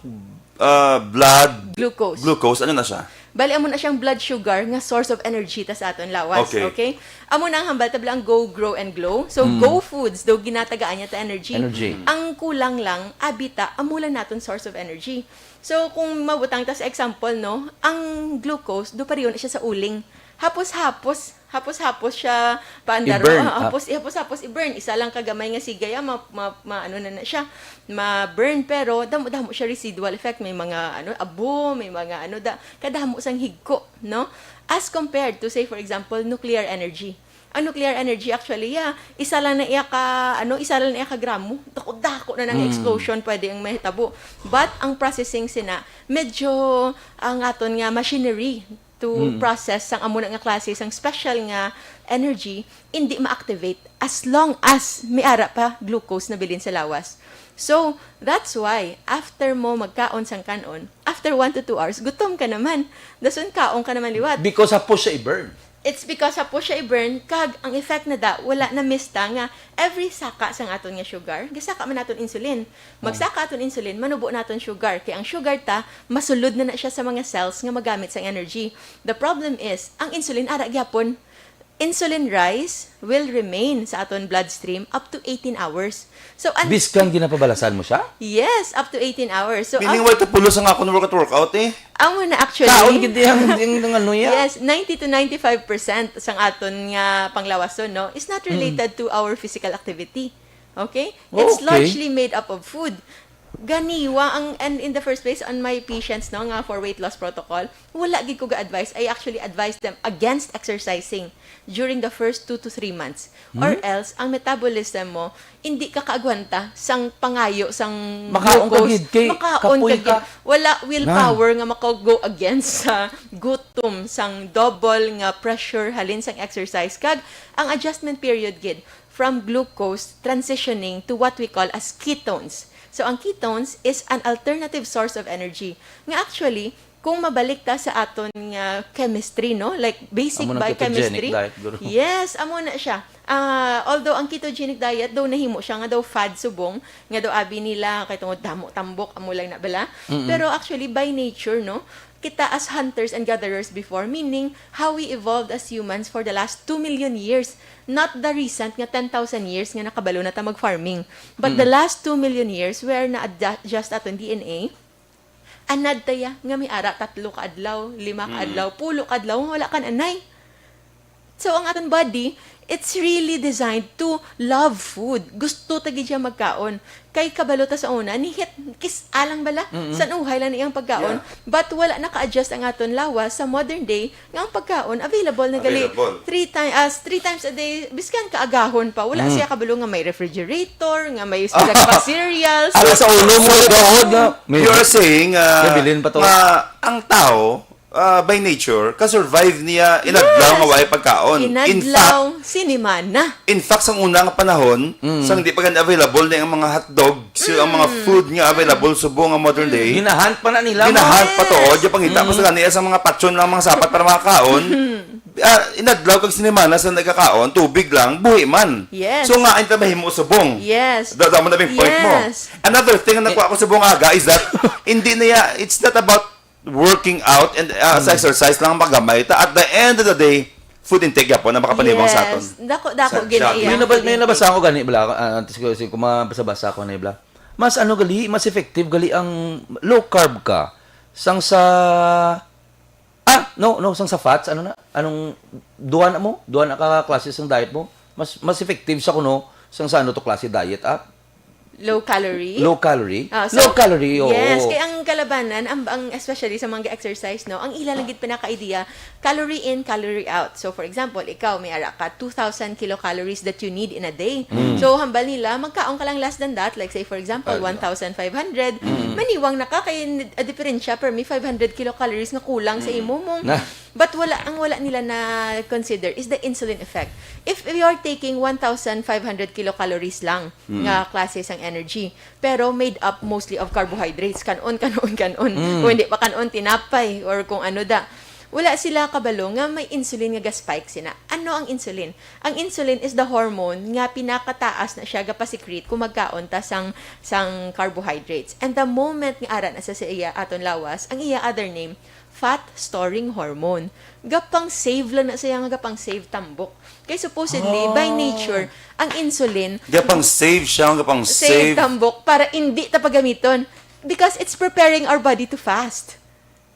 uh, blood Glucose. glucose, ano na siya? Bali, amo na siyang blood sugar nga source of energy ta sa aton lawas, Okay. okay? Amo na ang hambal, tabla ang Go, Grow, and Glow. So, Mm. Go Foods, daw ginatagaan niya ta energy. Energy. Ang kulang lang, abi ta, amo lang naton source of energy. So, kung mabutang ta sa example, no, ang glucose, do pareho na siya sa uling. Hapos-hapos, hapos-hapos siya paandaro. I-burn Ah, up. hapos, hapos-hapos i-burn. Isa lang ka gamay nga sigay, ah, ma, ma, ma, ano na na siya, ma-burn. Pero damo-damo siya residual effect. May mga, ano, abo, may mga, ano, da, kadamo sang higko, no? As compared to, say, for example, nuclear energy. Ang nuclear energy, actually, yeah, isa lang na iya ka, ano, isa lang na iya ka gramo. Dako-dako na nang Mm. explosion pwede ang mahitabo. But ang processing sina, medyo ang aton nga machinery to Mm. process sang amo na nga klase sang special nga energy, hindi ma-activate as long as may ara pa glucose na bilin sa lawas. So, that's why, after mo magkaon sang kanon, after one to two hours, gutom ka naman. Dason kaon ka naman liwat. Because hapos siya i-burn. It's because hapos siya i-burn, kag ang effect na da, wala na mista nga every saka sang aton nga sugar, gasaka man naton insulin. Oh. Magsaka aton insulin, manubo naton sugar. Kay ang sugar ta, masulod na na siya sa mga cells nga magamit sang energy. The problem is, ang insulin ara gyapon. Insulin rise will remain sa aton bloodstream up to eighteen hours. So, an- Biskang ginapabalasan mo siya? Yes, up to eighteen hours. So, Meaning, ang wala ta pulos ang akon workout, workout eh. Amo na, actually. Kaon gid ang, ang, ang ano, ya? Yes, ninety to ninety-five percent sang aton nga panglawason, no, is not Mm. related to our physical activity. Okay? It's Okay. largely made up of food. Ganiwa ang, and in the first place, on my patients, no, nga for weight loss protocol, wala gid ko ga-advise. I actually advise them against exercising during the first two to three months. Or Hmm? else, ang metabolism mo, hindi ka kaagwanta sang pangayo sang Makaon ka glucose. gid, kay Makaon ka kapoy gid. ka. Wala willpower Nan. nga maka-go against sa gutom, sang double nga pressure halin sang exercise. Kag ang adjustment period gid from glucose transitioning to what we call as ketones. So, ang ketones is an alternative source of energy. Nga actually, kung mabalik ta sa aton nga chemistry, no? Like, basic Amo nang ketogenic biochemistry. diet, guro. Yes, amo na siya. Ah, although ang ketogenic diet daw nahimo siya nga daw fad subong, nga daw abi nila kay tungod damo tambok, amo lang na bala. Mm-mm. Pero actually, by nature, no, kita as hunters and gatherers before, meaning how we evolved as humans for the last two million years, not the recent nga ten thousand years nga nakabalo na ta mag-farming. But the Mm. last two million years, where na-adjust aton D N A, anad ta ya nga may ara tatlo ka adlaw, lima ka Mm. adlaw, pulo ka adlaw, nga wala kan anay. So, ang aton body, it's really designed to love food. Gusto ta gid siya magkaon. Kay kabalo ta sa una, nihit, kis-a lang bala, Mm-mm. san-uhay lang na iyang pagkaon. Yeah. But wala naka-adjust ang aton lawas sa modern day, nga ang pagkaon available na gali Available. three ti-, as three times a day, biskan kaagahon pa. Wala Mm. siya kabalo nga may refrigerator, nga may sila pa cereals. Ala sa ulo mo, Sa gahod nga. May You're saying, uh, may bilin pa to. nga ang tao, uh, by nature, ka-survive niya inadlaw Yes. nga way pagkaon. In Inadlaw, fact, sinimana. In fact, sang una nga panahon, Mm. sang di pa gani available ni ang mga hotdog, so ang mga Mm. food nga available subong nga modern day, Ginahunt pa na nila, ginahunt mo. pa to, Yes. di pangita pa Mm. sa gani sa mga patyon lang, mga sapat para makakaon. Ah, inadlaw kag sinimana sa nagkakaon, tubig lang, buhi man. Yes. So, nga, ito mahimo subong. Yes. Da-, damo na bing point mo. Yes. Another thing nga Eh. nakuha ko subong aga is that hindi na ya-, it's not about working out and, ah, sa Mm. exercise lang magamay. Ta-, at the end of the day, food intake gyapon na makapaniwang sa aton. Yes. Dako, dako, Sa gina-, jogging. May nabal-, may nabasa ko gani, bala, ah, antes ko, si, kung mabasa-basa ko na, bala. Mas ano gali, mas effective gali ang low carb ka sang sa, ah, no, no, sang sa fats, ano na? Anong, duha na mo? Duha na ka klase sang diet mo? Mas, mas effective sa kuno sang sa ano to klase diet, ah? Low calorie? Low calorie? Ah, so, Low calorie, oo. Yes, kay ang kalabanan, ang, ang, especially sa mga exercise, no, ang ila lang gid pinaka-idea, calorie in, calorie out. So, for example, ikaw, may ara ka, two thousand kilocalories that you need in a day. Mm. So, hambal nila, magkaon ka lang less than that, like, say, for example, Ah, one thousand five hundred, Mm. maniwang na ka, kay a diferensya, per may five hundred kilocalories nga kulang sa Mm. imo mo. Na. But wala, ang wala nila na consider is the insulin effect. If you are taking one thousand five hundred kilocalories lang Mm. nga klase sang energy, pero made up mostly of carbohydrates, kanon, kanon, kanon. Mm. Kung hindi pa kanon, tinapay, or kung ano da. Wala sila kabalo nga may insulin nga ga-spike sina. Ano ang insulin? Ang insulin is the hormone nga pinakataas na siya gapa-secrete kung magkaon ta sang, sang carbohydrates. And the moment nga ara na sa, sa iya aton lawas, ang iya other name, fat storing hormone. Gapang-save lang na siya nga gapang-save tambok. Kay supposedly, by Oh. nature, ang insulin, Gapang-save siya, gapang-save save. tambok para hindi ta pagamiton. Because it's preparing our body to fast.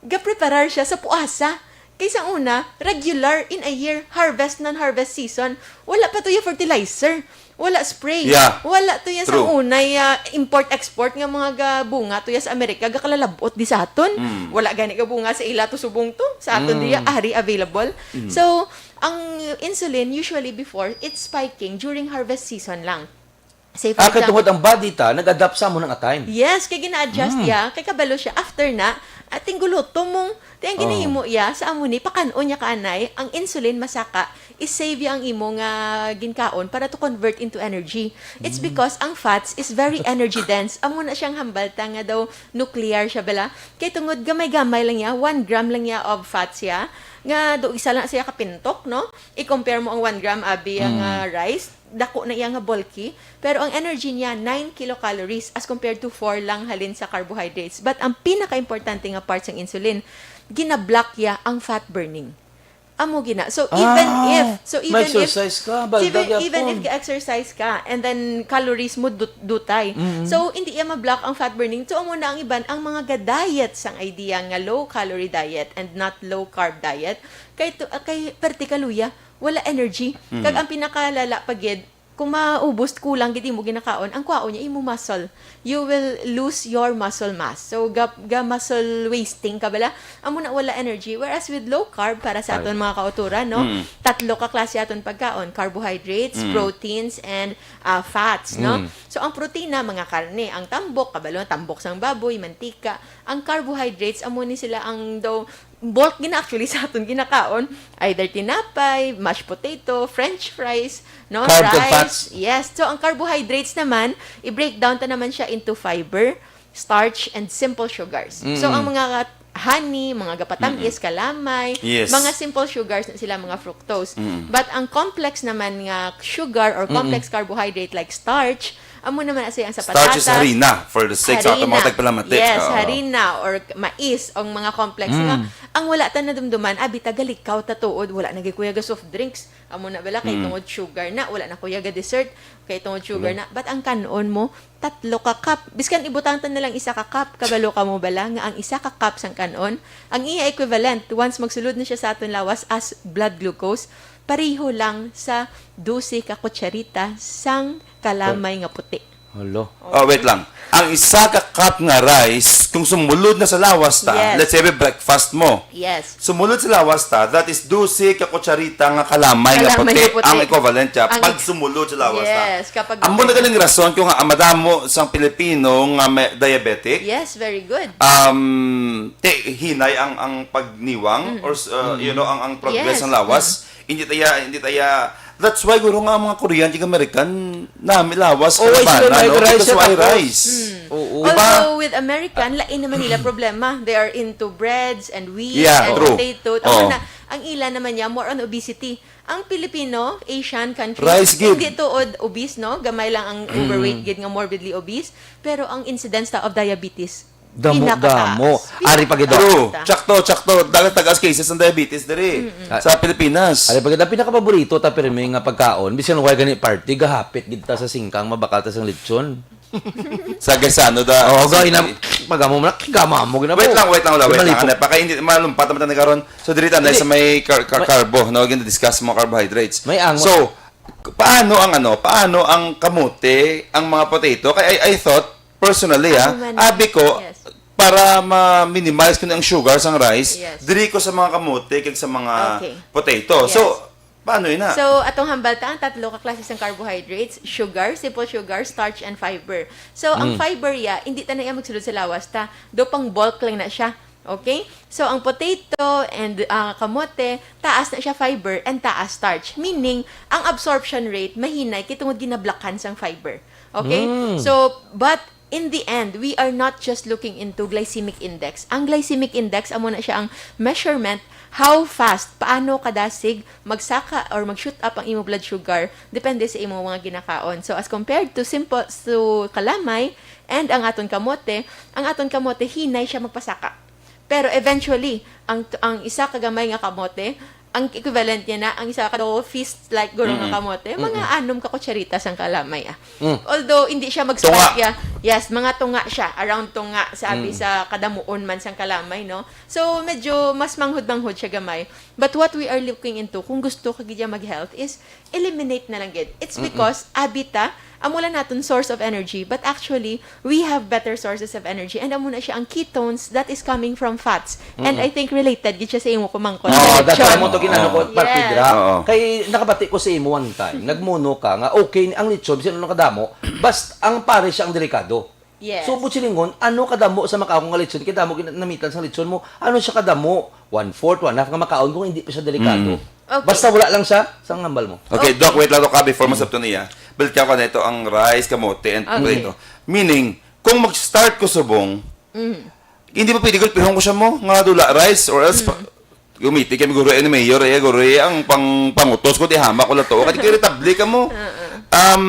Gapreparar siya sa puasa. Kay sa una, regular in a year, harvest, non-harvest season, wala pa to yung fertilizer. Wala spray. Yeah. Wala to yan sa True. unay, ah, import-export nga mga ga-, bunga to yan sa Amerika, gakalalabot di sa aton. Mm. Wala gani ka bunga sa ila to subong to. Sa aton Mm. diya, ari available. Mm. So, ang insulin, usually before, it's spiking during harvest season lang. Say, for Ah, kay example, tungod ang body ta, nag-adapt sa amo nang a time. Yes, kay gina-adjust Mm. ya, kay kabalo siya. After na, ating guluto mong, ti ang Oh. ginahimo ya, sa amo ni, pakan-on niya ka anay, ang insulin masaka, i-save ya ang imo nga ginkaon para to convert into energy. It's Mm. because ang fats is very energy dense. Amo na siyang hambal ta nga daw nuclear siya bala. Kay tungod gamay-gamay lang ya, one gram lang ya of fats ya, nga do isa lang siya kapintok, no? I-compare mo ang one gram abi ang, Mm. ah, rice, dako na iya nga bulky, pero ang energy niya nine kilocalories as compared to four lang halin sa carbohydrates. But ang pinaka-importante nga part sang insulin, gina-block ya ang fat burning. Amo gina. So, even Ah, if, so, even if, ma-exercise ka, balda even, even gyapon. if ka-exercise ka, and then calories mo dut-, dutay. Mm-hmm. So, hindi iya ma-block ang fat burning. So, amo na ang iban, ang mga ga-diet sang idea nga low-calorie diet and not low-carb diet, kay to, ah, kay perte ka luya, wala energy. Mm. Kag ang pinakalala pa gid, kung maubos, kulang gid imo ginakaon, ang kwaon niya imo muscle. You will lose your muscle mass. So, ga, ga muscle wasting ka bala. Amo na wala energy. Whereas with low carb, para sa Ay. aton mga kauturan, no? Mm. Tatlo ka klase aton pagkaon, carbohydrates, Mm. proteins, and, ah, fats, no? Mm. So, ang protina, mga karne, ang tambok, kabalo, tambok sang baboy, mantika. Ang carbohydrates, amo ni sila ang daw bulk gina actually sa aton ginakaon, either tinapay, mashed potato, french fries, no? Carb kag Rice. fats. Yes. So, ang carbohydrates naman, i-break down ta naman siya into fiber, starch, and simple sugars. So, Mm. ang mga honey, mga gapatamis, kalamay, Yes. mga simple sugars na sila, mga fructose. Mm. But ang complex naman nga sugar or Mm-mm. complex carbohydrate like starch, amo naman na siya ang sa Starch is patatas. harina, for the sake sa ato mga Harina. tagpalamati. Yes, Oo. harina or k-, mais, ang mga complex nga, Mm. ang wala ta nadumduman, abi ta galikaw ta tuod, wala na gid kuya ga soft drinks. Amo na bala, kay Mm. tungod sugar na, wala na kuya ga dessert, kay tungod sugar Wala. na. But ang kan-on mo, tatlo ka cup. Biskan ibutang ta na lang isa ka cup, kabalo ka mo bala nga ang isa ka cup sang kan-on, ang iya equivalent, once magsulod na siya sa aton lawas as blood glucose, pareho lang sa dose ka kutsarita sang kalamay nga puti. Hala. Oh, wait lang. Ang isa ka cup nga rice, kung sumulod na sa lawas ta, Yes. let's say, breakfast mo. Yes. Sumulod sa lawas ta, that is dose ka kutsarita nga kalamay nga Kalamay puti nga puti. ang equivalent siya Ang pag ek- sumulod sa lawas ta. Yes, kapag Amo na galing rason kung nga madamo sang Pilipino nga may diabetic. Yes, very good. Um, te, hinay ang, ang pagniwang Mm. or, uh, you know, ang, ang progress Yes. ng lawas. Mm. Hindi taya, hindi taya. That's why guro nga ang mga Korean, kag American, nami lawas Oh, sa why sila labana, may no? rice Because sa why tapos? rice? Mm. Oo. Di ba? Although with American, lain naman nila problema. They are into breads and wheat Yeah, and true. potato. Amo Oo. na, ang ila naman niya, more on obesity. Ang Pilipino, Asian countries, Rice gid. hindi tuod obese, no? Gamay lang ang Mm. overweight gid nga morbidly obese. Pero ang incidence ta of diabetes, Damo, pinakataas. damo. Pina- Ari pa gid, Doc. True. Sakto, sakto. Daghang tagas cases ng diabetes diri Mm-mm. Ah. sa Pilipinas. Ari pa gid, ang pinakapaborito ta pirmi nga pagkaon, bisan wala gani party, gahapit gid ta sa singkang, mabakal ta sang lechon. Sa Gaisano da. Oo, sa ga, ina-, pag-amo mo na, kigama mo, ginamo. Wait lang, wait lang, wala, wait lang. Malipok. Ano, pa kay hindi malumpat naman tayo karon. So, diri tayo Hindi. sa may car-, car-, Ma- carbo, no? Gina-discuss mo carbohydrates. May angot. So, k-, paano ang ano, paano ang kamote, ang mga potato? Kay I, I thought, personally, ah, Ano man? abi ko, Yes. para ma-minimize ko na ang sugar sang rice, Yes. diri ko sa mga kamote kag sa mga Okay. potato. So, Yes. paano yun na? So, atong hambal ta ang tatlo ka klase sang carbohydrates, sugar, simple sugar, starch, and fiber. So, ang Mm. fiber, ya, hindi ta na iya magsulod sa lawas ta. Do pang bulk lang na siya. Okay? So, ang potato and, ah, kamote, taas na siya fiber and taas starch. Meaning, ang absorption rate, mahinay, kay tungod ginablakan sang fiber. Okay? Mm. So, but in the end, we are not just looking into glycemic index. Ang glycemic index, amo na siya ang measurement how fast, paano kadasig magsaka or mag-shoot up ang imo blood sugar, depende sa imo mga ginakaon. So, as compared to simple, to kalamay and ang aton kamote, ang aton kamote, hinay siya magpasaka. Pero eventually, ang, ang isa ka gamay nga kamote, ang equivalent niya na, ang isa ka fist-like guro nga Mm-mm. kamote, mga Mm-mm. anom ka kutsarita sang kalamay, ah. Mm. Although, hindi siya mag-spike, Tunga. ya. Yes, mga tunga siya. Around tunga, sabi Mm. sa kadamuon man sang kalamay, no? So, medyo mas manghod-manghod siya gamay. But what we are looking into, kung gusto ka gid niya mag-health, is eliminate na lang gid. It's Mm-mm. because, abi ta, amo lang naton source of energy, but actually, we have better sources of energy. And amo na siya ang ketones that is coming from fats. And Mm-mm. I think related gid siya sa imo pamangkot. Oo, Sa that's why lechon. mo to ginano ko, Oo. Yes. partidra. Oo. Kay nakabati ko sa imo one time, nagmuno ka nga okay ni ang lechon, bisan ano kadamo, basta ang pare siya ang delikado. Yes. So, buot silingon, ano kadamo sa makaon nga lechon, kay damo gina-, namitan sa lechon mo, ano siya kadamo? One-fourth, one-half nga makaon kung hindi pa siya delikado. Mm. Okay. Basta wala lang siya sa hambal mo. Okay, Okay. Doc, wait lang, Doc, ah, before Mm. masabton niya. Balik ako na ito, ang rice, kamote, and Okay. potato. Meaning, kung mag-start ko subong, Mm. hindi pa pwede gulpihon ko siya mo, nga dula rice, or else, Mm. pa, gumiti kami guro, eh, ni Mayor, eh, guro, eh, ang pang-, pangutos ko, di hama ko lang to. Kaya irritable ka mo. Uh-uh. Um,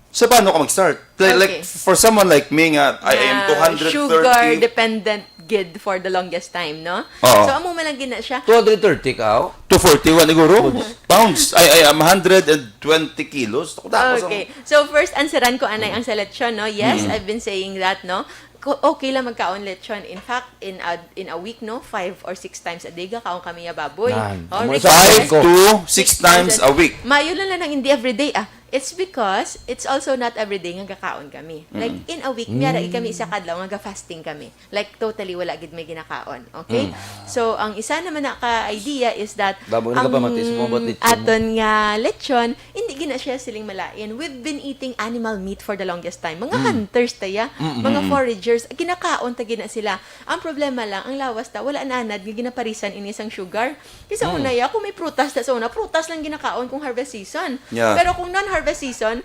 so, paano ka mag-start? Like, like, Okay. for someone like me nga, I am Na two hundred thirty. sugar dependent gid for the longest time, no? Oo. So, amo man lang gina siya. Two hundred thirty ka, oh? Two forty-one, siguro. Pounds. Ay, ay, I'm hundred and twenty kilos. Ako, ako, so Okay. So, first, answeran ko, anay, ang sa lechon, no? Yes, Mm. I've been saying that, no? Ko-, okay lang magkaon lechon. In fact, in a, in a week, no? Five or six times a day, gakaon kami ya baboy. Nan. Oh, Amo sa Five ko. to six Six times times a a week. Mayo lang lang ang hindi everyday, ah. It's because it's also not everyday nga gakaon kami. Like, Mm. in a week, miyara Mm. kami isa kadlaw nga ga-fasting kami. Like, totally wala gid may ginakaon. Okay? Mm. So, ang isa naman na ka idea is that Damo na ang kapamati sa mga batlit mo. aton nga lechon, hindi gina siya siling malain. We've been eating animal meat for the longest time. Mga Mm. hunters ta ya, Mm, mga mm, mm. foragers, ginakaon ta gina sila. Ang problema lang, ang lawas ta, wala naanad nga ginaparisan ini sang sugar. Kay sa Mm. una ya, kung may prutas ta sa una, prutas lang ginakaon kung harvest season. Yeah. Pero kung non-harvest season,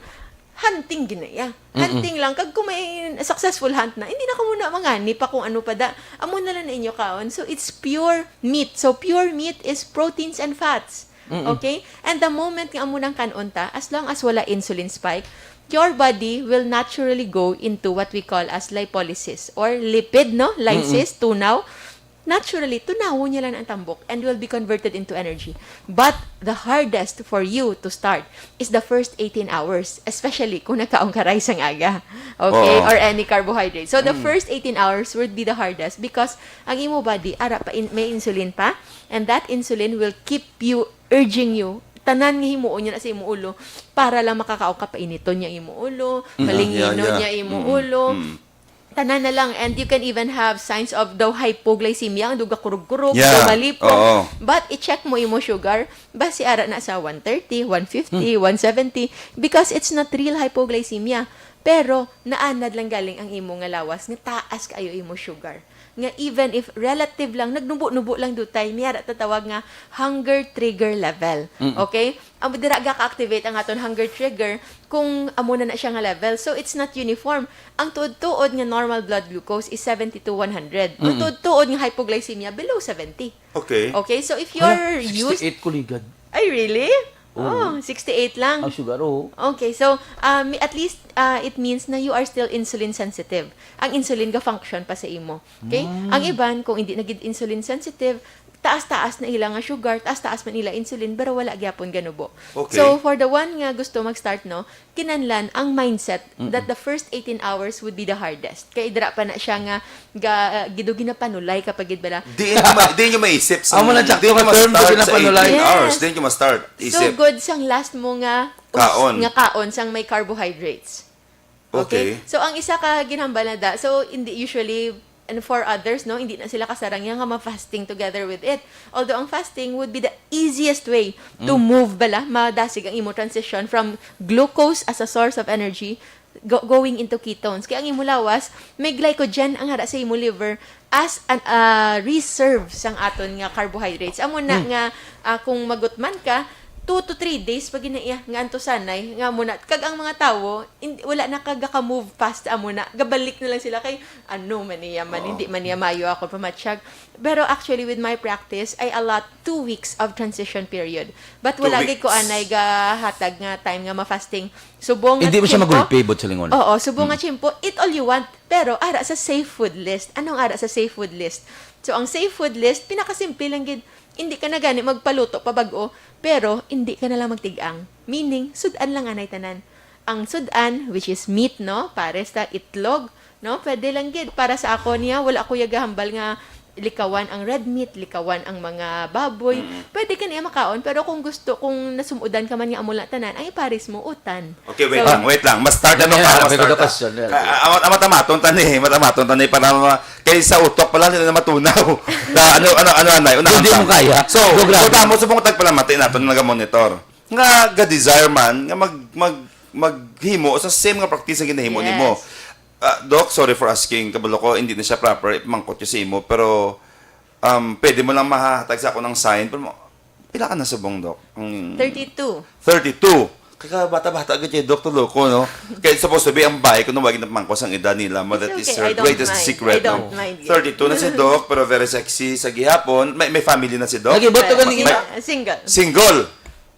hunting gina iya. Hunting lang. Kag kung may successful hunt na, hindi na kamo na mangani pa kung ano pa da. Amo na lang na inyo kaon. So, it's pure meat. So, pure meat is proteins and fats. Okay? And the moment nga amo nang kan-on ta, as long as wala insulin spike, your body will naturally go into what we call as lipolysis or lipid, no? Lysis, tunaw. Naturally, tunawon niya lang ang tambok and will be converted into energy. But the hardest for you to start is the first eighteen hours, especially kung nagkaon ka rice ang aga, okay? Oo. Or any carbohydrate. So, the first eighteen hours would be the hardest because ang imo body, ara pa, in, may insulin pa, and that insulin will keep you, urging you, tanan nga himuon niya na sa imo ulo para lang makakaon ka, painiton niya imo ulo, Mm, yeah, malinginon yeah. niya imo Mm, ulo. mm. Tanan na lang, and you can even have signs of daw hypoglycemia, ang daw gakurog-kurog, Yeah. daw malipong. Oo. But i-check mo imo sugar, basi ara na sa one thirty, one fifty, Hmm. one seventy, because it's not real hypoglycemia. Pero naanad lang galing ang imo nga lawas nga taas kaayo imo sugar. Nga even if relative lang, nagnubo-nubo lang dutay, may ara tatawag nga hunger trigger level. Mm. Okay? Amo dira ga-activate ang aton hunger trigger kung amo na na siya nga level. So, it's not uniform. Ang tuod-tuod nga normal blood glucose is seventy to one hundred. Ang Mm-mm. tuod-tuod nga hypoglycemia, below seventy. Okay. Okay, so if Hala, you're used sixty-eight ko ligad. Ay, really? Oo. Oh, sixty-eight lang. Ang sugar, oo. Okay, so, um, at least, uh, it means na you are still insulin sensitive. Ang insulin ga-function pa sa imo. Okay? Mm. Ang iban, kung hindi na gid insulin sensitive, taas-taas na ila nga sugar, taas-taas man ila insulin, pero wala gyapon ganubo. Okay. So, for the one nga gusto mag-start, no, kinahanglan ang mindset Mm. that the first eighteen hours would be the hardest. Kay dira pa na siya nga ga, uh, gido ginapanulay kapag gid bala. Di nyo ma-, di nyo maisip sa, Amo na, di sakto nyo nga term, ma-start sa ginapanulay. eighteen hours. Yes. Di nyo ma-start. So Isip. good sang last mo nga us-, Kaon. nga kaon sang may carbohydrates. Okay? Okay. So, ang isa ka ginhambal na da, so, hindi usually, and for others, no, hindi na sila kasarang yan nga ma-fasting together with it. Although, ang fasting would be the easiest way to Mm. move bala, madasig ang imo transition from glucose as a source of energy go-, going into ketones. Kaya ang imo lawas, may glycogen ang ara sa imo liver as an, ah, reserve sang aton nga carbohydrates. Amo na Mm. nga, ah, kung magutman ka, two to three days pa gina iya nga antusanay nga amo na. Kag ang mga tawo, in-, wala na ka gaka-move past amo na. Gabalik na lang sila kay, "Ano man niya man, Oo. hindi man niya maayo ako pamatsyag." Pero actually, with my practice, I allot two weeks of transition period. But Two wala gid ko weeks. anay gahatag nga time nga ma-fasting. Subong nga Hindi mo siya tiyempo. magulpi, but sa lingon. Oo, subong nga Mm. tiyempo, eat all you want. Pero ara sa safe food list. Anong ara sa safe food list? So, ang safe food list, pinakasimple lang gid. Hindi ka na gani magpaluto pa bag-o, pero hindi ka na lang magtig-ang. Meaning, sud-an lang anay tanan. Ang sud-an, which is meat, no? Pares ta itlog, no? Pwede lang gid. Para sa ako niya, wala ko yagahambal nga likawan ang red meat, likawan ang mga baboy. Mm. Pwede ka niya makaon, pero kung gusto, kung nasumudan ka man nga amo lang tanan, ay pares mo, utan. Okay, wait So, lang, wait lang. Mas start na Yeah, pa, mas may start na. question, yeah. Ah, ah, amat-, amat-amaton tani, amat-amaton tani para ma-, kay sa utok pa lang, hindi na matunaw. Na ano, ano, ano, anay, unahan Hindi ta. mo kaya. So, Go, grabe. so, tamo, subong tagpalamati naton, naga-monitor. Nga, ga-desire man, nga mag, mag, maghimo sa same nga practice nga ginahimo Yes. nimo. Ah, Doc, sorry for asking, kabalo ko, hindi na siya proper, ipamangkot ko sa imo, pero, um, pwede mo lang mahatag sa ako ng sign, pero mo, pila ka na subong, Doc? Ang Thirty-two. Thirty-two. Kaka bata-bata agad kay Doc, tulo ko, no? Kaya supposed to be ang bahay ko nung wagi na pamangkot sang edad nila, mo, It's that is okay, her I don't greatest mind. secret, I don't no? mind yet. Thirty-two na si Doc, pero very sexy sa gihapon. May, may family na si Doc? Lagi, ba't ka Yes. ganing May ina? Single. Single.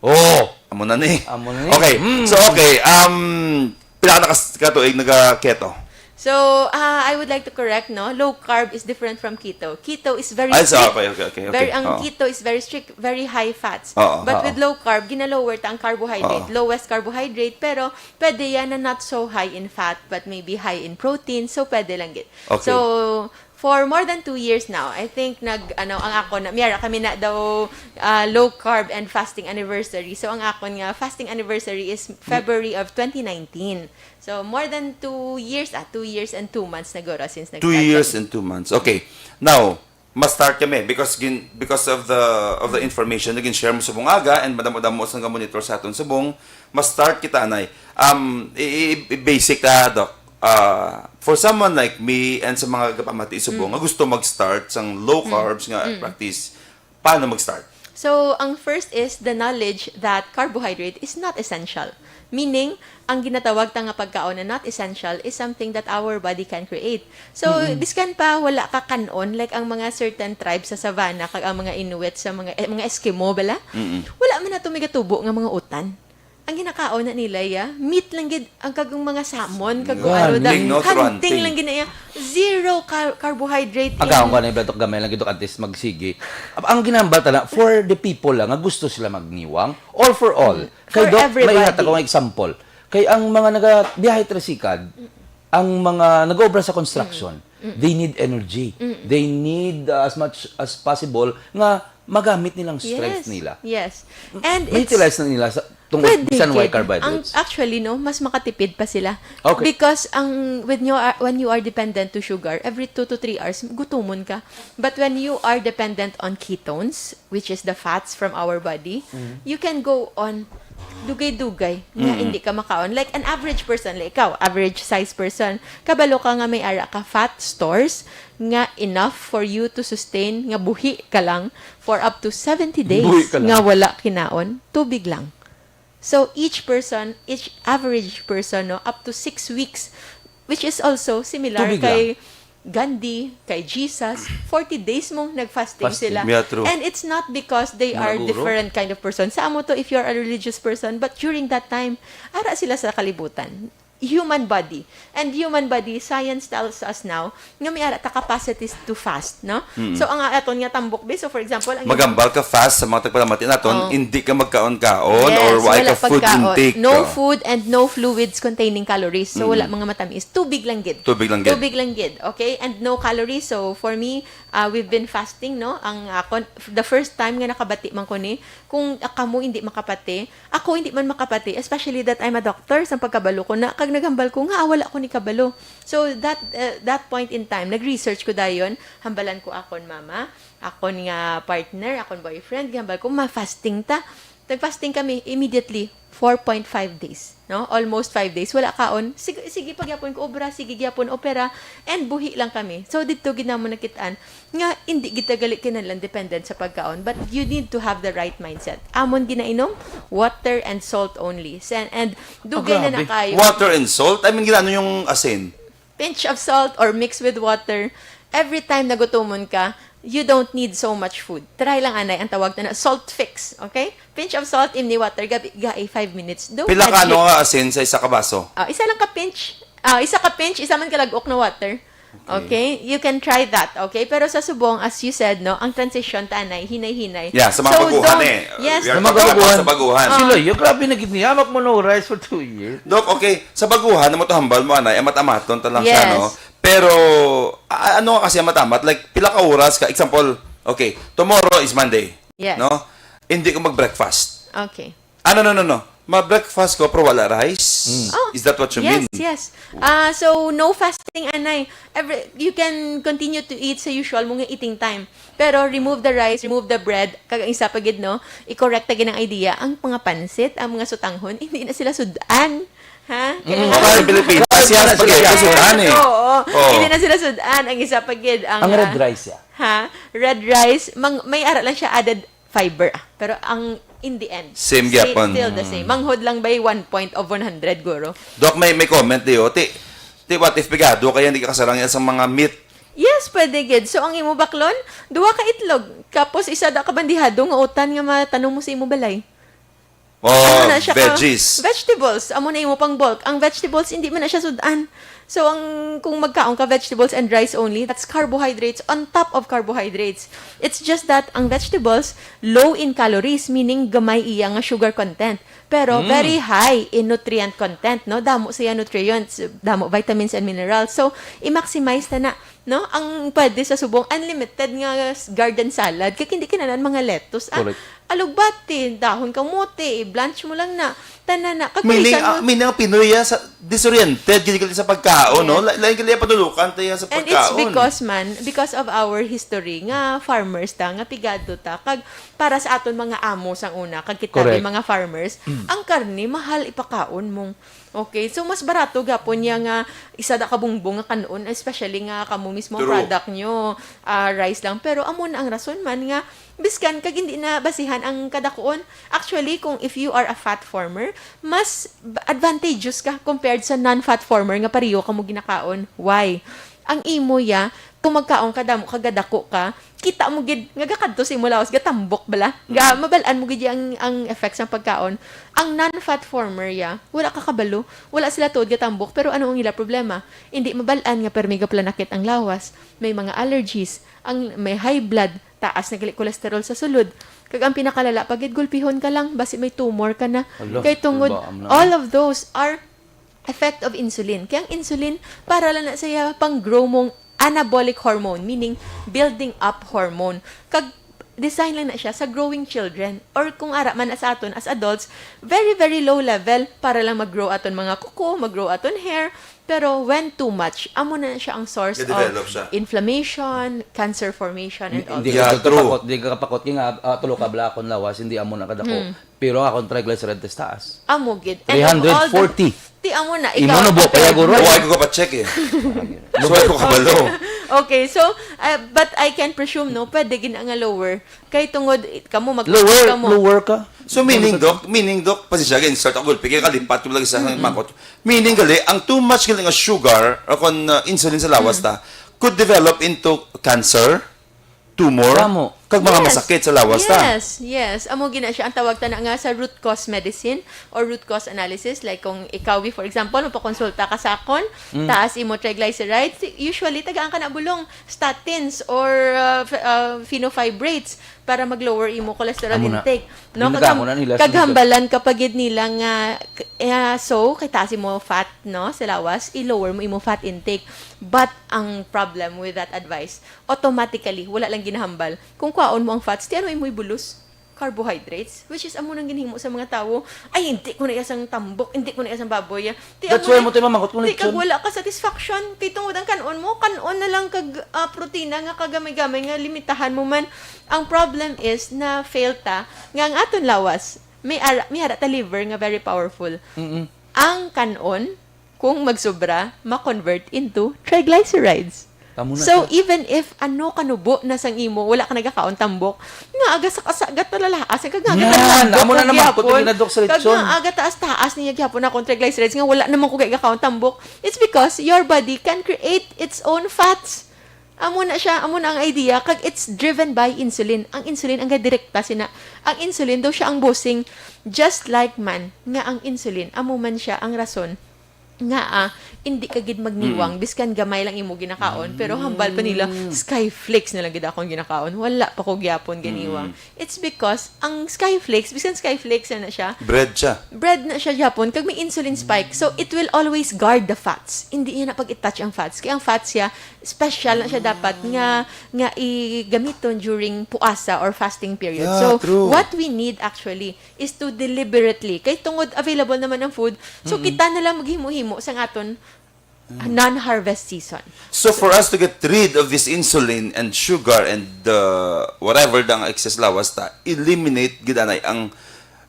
Oh. Amo na ni. Amo na ni. Okay. Mm. So, okay. Um, pila ka nakas-, ka tuig naga-keto? So, ah, I would like to correct, no? Low carb is different from keto. Keto is very Ay, so, strict. okay, okay, okay, Very, okay. ang Oo. keto is very strict, very high fats. Oo. But Oo. with low carb, ginalower ta ang carbohydrate. Oo. Lowest carbohydrate, pero pwede yan na not so high in fat, but maybe high in protein. So, pwede lang gid. Okay. So, for more than two years now, I think nag, ano, ang ako na, miyara kami na daw, ah, low carb and fasting anniversary. So, ang akon nga fasting anniversary is February of twenty nineteen. So, more than two years, ah, two years and two months na guro since Two nag-start years kami. and two months. Okay. Now, ma-start kami because gin-, because of the, of the information na gin-share mo subong aga and madamo-damo sa nga monitor sa aton subong, ma-start kita, anay. Um, i-, i-, i-, basic ta, Doc. Ah, for someone like me and sa mga gapamati subong Mm. nga gusto mag-start sang low Mm. carbs nga Mm. practice, paano mag-start? So, ang first is the knowledge that carbohydrate is not essential. Meaning, ang ginatawag ta nga pagkaon na not essential is something that our body can create. So, Mm-mm. biskan pa wala ka kanon, like ang mga certain tribes sa savannah, kag ang mga Inuit sa mga, eh, mga Eskimo, bala? Mm-mm. Wala man nato may gatubo nga mga utan. Ang ginakaon na nila, ya, meat lang gid, ang kag mga salmon, kag kung ano da, Hunting, no? Through hunting hunting. lang gid na, ya. Zero car-, carbohydrate in Agaon ko na yung plato gamay lang gid, at least magsigi. Ang ginambal tala, for the people lang, nga gusto sila magniwang, or for all. Mm. Kay For Doc, may everybody. ihatag ko nga example. Kay ang mga nagabiyahe tricycle, ang mga nag-obra sa construction, Mm. Mm. they need energy. Mm. They need, uh, as much as possible nga magamit nilang strength Yes. nila. Yes. And it's Ma-utilize na nila sa, tungod Pwede bisan why gid. carbohydrates. Ang, actually, no, mas makatipid pa sila. Okay. Because ang, when you are, when you are dependent to sugar, every two to three hours, gutumon ka. But when you are dependent on ketones, which is the fats from our body, Mm. you can go on dugay-dugay nga Mm-mm. hindi ka makaon. Like an average person, like ikaw, average size person, kabalo ka nga may ara ka fat stores nga enough for you to sustain, nga buhi ka lang for up to seventy days Buhi ka lang. nga wala kinaon, tubig lang. So, each person, each average person, no, up to six weeks, which is also similar Tubig kay lang. Gandhi, kay Jesus, forty days mong nag-fasting Fasting. sila. Yeah, true. And it's not because they are Malaburo. different kind of person. Sa amo to, if you're a religious person, but during that time, ara sila sa kalibutan. Human body. And human body, science tells us now, nga may ara ta capacities to fast, no? Mm. So, ang aton nga tambok, be, so for example, ang Magambal ka fast sa mga tagpalamati naton, Oh. hindi ka magkaon-kaon Yes, or wala wala ka food pagkaon. intake. No Oh. food and no fluids containing calories. So, wala Mm. mga matamis. Tubig lang gid. Tubig lang gid. Tubig lang gid, okay? And no calories. So, for me, uh, we've been fasting, no? Ang akon, the first time nga nakabati man ko ni, kung kamo hindi makapati, ako hindi man makapati, especially that I'm a doctor, sa pagkabalo ko na, kag naghambal ko nga, ah, wala ko ni kabalo. So, that, uh, that point in time, nag-research ko dayon, hambalan ko akon mama, akon nga partner, akon boyfriend, gihambal ko, "Ma, fasting ta." Nag-fasting kami immediately, four point five days, no? Almost five days. Wala kaon. Sige, sige pa gyapon ko obra, sige gyapon opera, and buhi lang kami. So, didto gid namon nakit-an nga hindi gid ta gali kinahanglan dependent sa pagkaon, but you need to have the right mindset. Amon ginainom, water and salt only. Sen-, and dugay na na Grabe. kayo. Water and salt? I mean, ginano yung asin? Pinch of salt or mix with water. Every time nagutumon ka, you don't need so much food. Try lang anay ang tawag na salt fix, okay? Pinch of salt, imni water, gabi, gai five minutes. Don't Pila ka magic. ano nga asin sa isa ka baso? Ah, isa lang ka pinch. Ah, isa ka pinch, isa man ka lagok na water. Okay. Okay? You can try that, okay? Pero sa subong, as you said, no, ang transition, tanay, hinay-hinay. Yeah, sa mga So, baguhan don't eh. Yes. We are Sa mga talking about baguhan. sa baguhan. Ah. Sila, yung grabe na gid niya, mak mo no rice for two years. Doc, okay, sa baguhan, na mo to hambal mo, anay, amat-amaton ta lang siya, Yes. no? Pero, a-, ano nga kasi amat-amat? Like, pila ka oras ka? Example, okay, tomorrow is Monday, Yes. no? Hindi ko mag-breakfast. Okay. Ah, no, no, no, no. Ma-breakfast ko, pero wala rice. Mm. Oh, Is that what you yes, mean? yes. Ah, so, no fasting, anay. Every, you can continue to eat sa usual mo nga eating time. Pero remove the rice, remove the bread, kag ang isa pa gid, no, i-correct ta gid ang idea, ang mga pansit, ang mga sutanghon, hindi na sila sud-an. Ha? Mm. Kailangan Okay, sa Pilipinas, Wala yes, na sila. spaghetti, sudan eh. Oo. Oo. Hindi na sila sud-an. Ang isa pa gid, ang, Ang red ah, rice, ya. Ha? Red rice, mang-, may ara lang siya added fiber, ah. Pero ang, in the end, Same sa-, gyapon. still the same. Mm. Manghod lang by one point of one hundred, guro. Doc, may, may comment diyo. Ti, ti, what if pigado kaya hindi ka kasarang yan sa mga meat? Yes, pwede gid. So, ang imo baklon, duha ka itlog. Tapos, isa da ka bandihado nga utan nga matanom mo sa imo balay. Oh, Ano na siya ka? veggies. Vegetables. Amo na imo pang bulk. Ang vegetables, hindi man na siya sud-an. So, ang, kung magkaon ka vegetables and rice only, that's carbohydrates on top of carbohydrates. It's just that ang vegetables, low in calories, meaning gamay iya nga sugar content. Pero Mm. very high in nutrient content, no? Damo siya nutrients, damo vitamins and minerals. So, i-maximize na na, no? Ang pwede sa subong, unlimited nga s-, garden salad. Kaya hindi kinahanglan mga lettuce. Ah, Correct. alugbati, dahon kamote, i-blanch mo lang na. Tanan na. Kag Meaning, minsan ah, mo meaning ang Pinoy, ah, sa, disoriented, gid sa pagkaon, no? Yes. La-, lain gid ang panulukan tayo sa And it's pagkaon. because man, because of our history, nga farmers ta, nga pigado ta, kag para sa aton mga amo sang una, kag kita Correct. mga farmers, Mm. ang karne, mahal ipakaon mo. Okay, so mas barato gapon niya nga isa da ka bungbong nga kanon, especially nga kamo mismo ang True. product nyo, ah, rice lang. Pero amo na ang rason man nga Biskan kag hindi na basihan ang kadakuon. Actually, kung if you are a fat former, mas b-, advantageous ka compared sa non-fat former nga pareho kamo ginakaon. Why? Ang imo ya, kung magkaon ka damo, kag gadako ka, kita mo gid nga gakadto sa imo lawas, gatambok bala. Ga, mabal-an mo gid ang, ang effects ng pagkaon. Ang non-fat former ya, wala ka kabalo. Wala sila tuod gatambok, pero ano ang ila problema? Hindi mabal-an nga permi gaplanakit ang lawas. May mga allergies, ang may high blood, taas na gali cholesterol sa sulod. Kag ang pinakalala pa gid, gulpihon ka lang, basi may tumor ka na. Hala, Kay tungod, baam na. all of those are effect of insulin. Kaya ang insulin, para lang na siya pang-grow mong anabolic hormone, meaning building up hormone. Kag design lang na siya sa growing children. Or kung ara man as aton, as adults, very, very low level para lang mag-grow aton mga kuko, mag-grow aton hair. Pero when too much, amo na siya ang source of Ga-develop siya. inflammation, cancer formation, and all Hindi that. Yeah, ka true. kapakot, hindi ka kapakot. Kaya nga, ah, tulo ka bala akong lawas, hindi amo na kadako. Hmm. Pero ang akong triglyceride test taas. Amo gid. And of all the three hundred forty. Ti amo na, Imo ikaw, na buo, okay. Kaya, guro. Buhay ko ka pa-check eh. So, ay ko kabalo. Okay, so, uh, but I can presume, no, pwede gid nga lower. Kay tungod, eh, kamo mag- Lower, kamo. lower ka. So, meaning, Doc, meaning, Doc, pasensya, again, start ako, pigil ka, lipat ko lagi sa Mm-mm. mangkot. Meaning, gali, ang too much gali nga sugar, o kon, uh, insulin sa lawas Mm. ta, could develop into cancer, tumor, Kamo. kag mga Yes. masakit sa lawas ta. Yes, yes. Amo gina siya ang tawag ta na nga sa root cause medicine or root cause analysis. Like kung ikaw, for example, mapakonsulta ka sa akon, Mm. taas imo triglycerides, usually tagaan ka na bulong, statins or, uh, f-, uh, fenofibrates para mag-lower imo cholesterol Amo na. intake. No, Ginagawa kagham-, ko na nila sa kagambalan ka pa gid nila nga, k-, eh, so, kay taas imo fat, no, sa lawas, i-lower mo imo fat intake. But ang problem with that advice, automatically, wala lang ginahambal. Kung kwaon mo ang fats, ti ano imo ibulos? Carbohydrates, which is amo nang ginhimo sa mga tawo. Ay, hindi ko na iya sang tambok, hindi ko na iya sang baboy. Ti That's amo why na, mo tayo mamangot kung ti kag lechon. wala ka satisfaction. Kay tungod ang kan-on mo, kan-on na lang kag, ah, protina nga kagamay-gamay nga limitahan mo man. Ang problem is na fail ta nga ang aton lawas, may ara, may ara ta liver nga very powerful. Mm-mm. Ang kan-on, kung magsubra, ma-convert into triglycerides. Tamo na So, siya. even if ano kanubo na sang imo, wala ka nagakaon tambok, nga aga sa kasagat na lalaas, kag nga aga Yan, tambok amo na ko naman, gyapon, kundi na, Doc, sa kag lechon. nga aga taas-taas niya gyapon akong triglycerides, nga wala naman ko gakaon tambok, it's because your body can create its own fats. Amo na siya, amo na ang idea, kag it's driven by insulin. Ang insulin ang gadirekta sina. Ang insulin daw siya ang bossing, just like man, nga ang insulin, amo man siya ang rason nga, ah, hindi ka gid magniwang, Mm. biskan gamay lang imo ginakaon, pero hambal pa nila, Mm. Skyflakes na lang gid akong ginakaon. Wala pa ko gyapon ganiwang. Mm. It's because ang Skyflakes, bisan Skyflakes na na siya, Bread siya. bread na siya gyapon, kag may insulin spike. So, it will always guard the fats. Hindi niya na pag-i-touch ang fats. Kaya ang fats siya, special na siya dapat nga, nga igamiton during puasa or fasting period. Yeah, So, true. what we need actually is to deliberately, kay tungod available naman ang food, so Mm-mm. kita na lang maghimo-himo sang aton Mm. non-harvest season. So for us to get rid of this insulin and sugar and the whatever the excess lawas ta, eliminate gid anay ang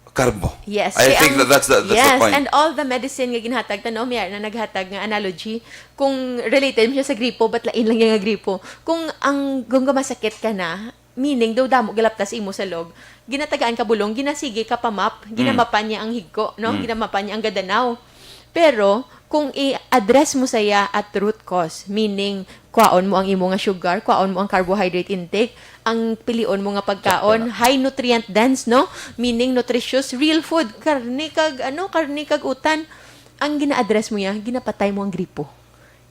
karbo. Yes, I kay think ang, that that's the, that's the yes, point. and all the medicine nga ginhatag ta, no, may na naghatag nga analogy, kung related siya sa gripo, but lain lang yung gripo. Kung ang, kung gumasakit ka na, meaning daw damo galapta sa imo sa log, ginatagaan ka bulong, ginasigi ka pa-mop, Mm. ginamapan niya ang higko, no? Mm. Ginamapan niya ang gadanaw. Pero, kung i-address mo sa iya at root cause, meaning, kwaon mo ang imo nga sugar, kwaon mo ang carbohydrate intake, ang pilion mo nga pagkaon, Sakto na. high nutrient dense, no? Meaning, nutritious, real food, karne kag, ano, karne kag utan. Ang gina-address mo niya, ginapatay mo ang gripo.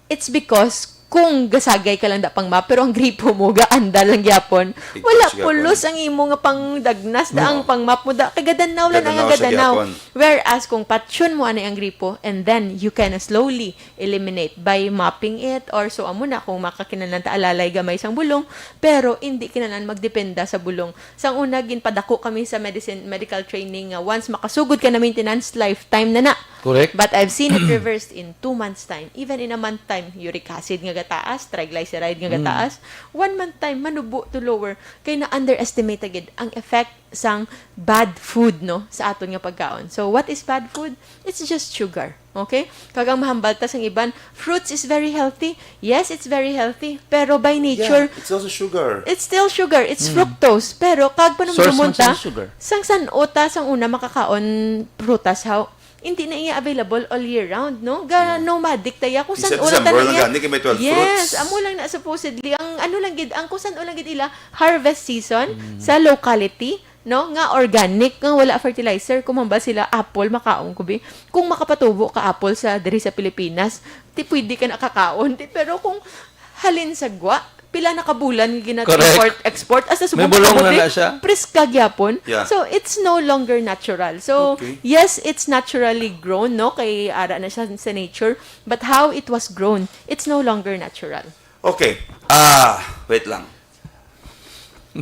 It's because kung gasagay ka lang da pang-mop, pero ang gripo mo, gaandal lang gyapon. Tigpos Wala gyapon. pulos ang imo nga pangdagnas, da ang Mao. pang-mop mo, da, kay gadanaw lang ang Gadanaw siya gadanaw. gyapon. Whereas kung patyon mo anay ang gripo, and then you can slowly eliminate by mopping it, or so amo na kung makakinahanglan ta alalay gamay sang bulong, pero hindi kinahanglan magdependa sa bulong. Sang una, ginpadako kami sa medicine, medical training nga once makasugod ka na maintenance, lifetime na na. Correct. But I've seen it reversed in two months' time. Even in a month time, uric acid nga gataas, triglyceride nga gataas, one month time, manubo to lower. Kay na-underestimate gid ang effect sang bad food, no, sa aton nga pagkaon. So, what is bad food? It's just sugar. Okay? Kag ang mahambal ta sang iban, fruits is very healthy. Yes, it's very healthy. Pero by nature, Yeah, it's also sugar. it's still sugar. It's fructose. Pero kag Source man panumdumon ta, siya ng sugar. sang san-o ta sang una makakaon prutas, how? Hindi na iya available all year round, no? Ga nomadic ta iya kung Isa san-o lang ta December na lang iya. gani kay may twelve Yes, fruits. Amo lang na supposedly ang ano lang gid, ang kung san-o lang gid ila harvest season sa locality, no? Nga organic, nga wala fertilizer. Kung mambal sila apple, makaon ko bi. Kung makapatubo ka apple sa diri sa Pilipinas, ti pwede ka nakakaon. Ti, pero kung halin sa gwa, pila na ka bulan nga gina Correct. import export, hasta May subong bulong na kabuhi, na siya. Priska gyapon. Yeah. So it's no longer natural. So Okay. yes, it's naturally grown, no, kay ara na siya sa nature, but how it was grown, it's no longer natural. Okay. Ah, wait lang.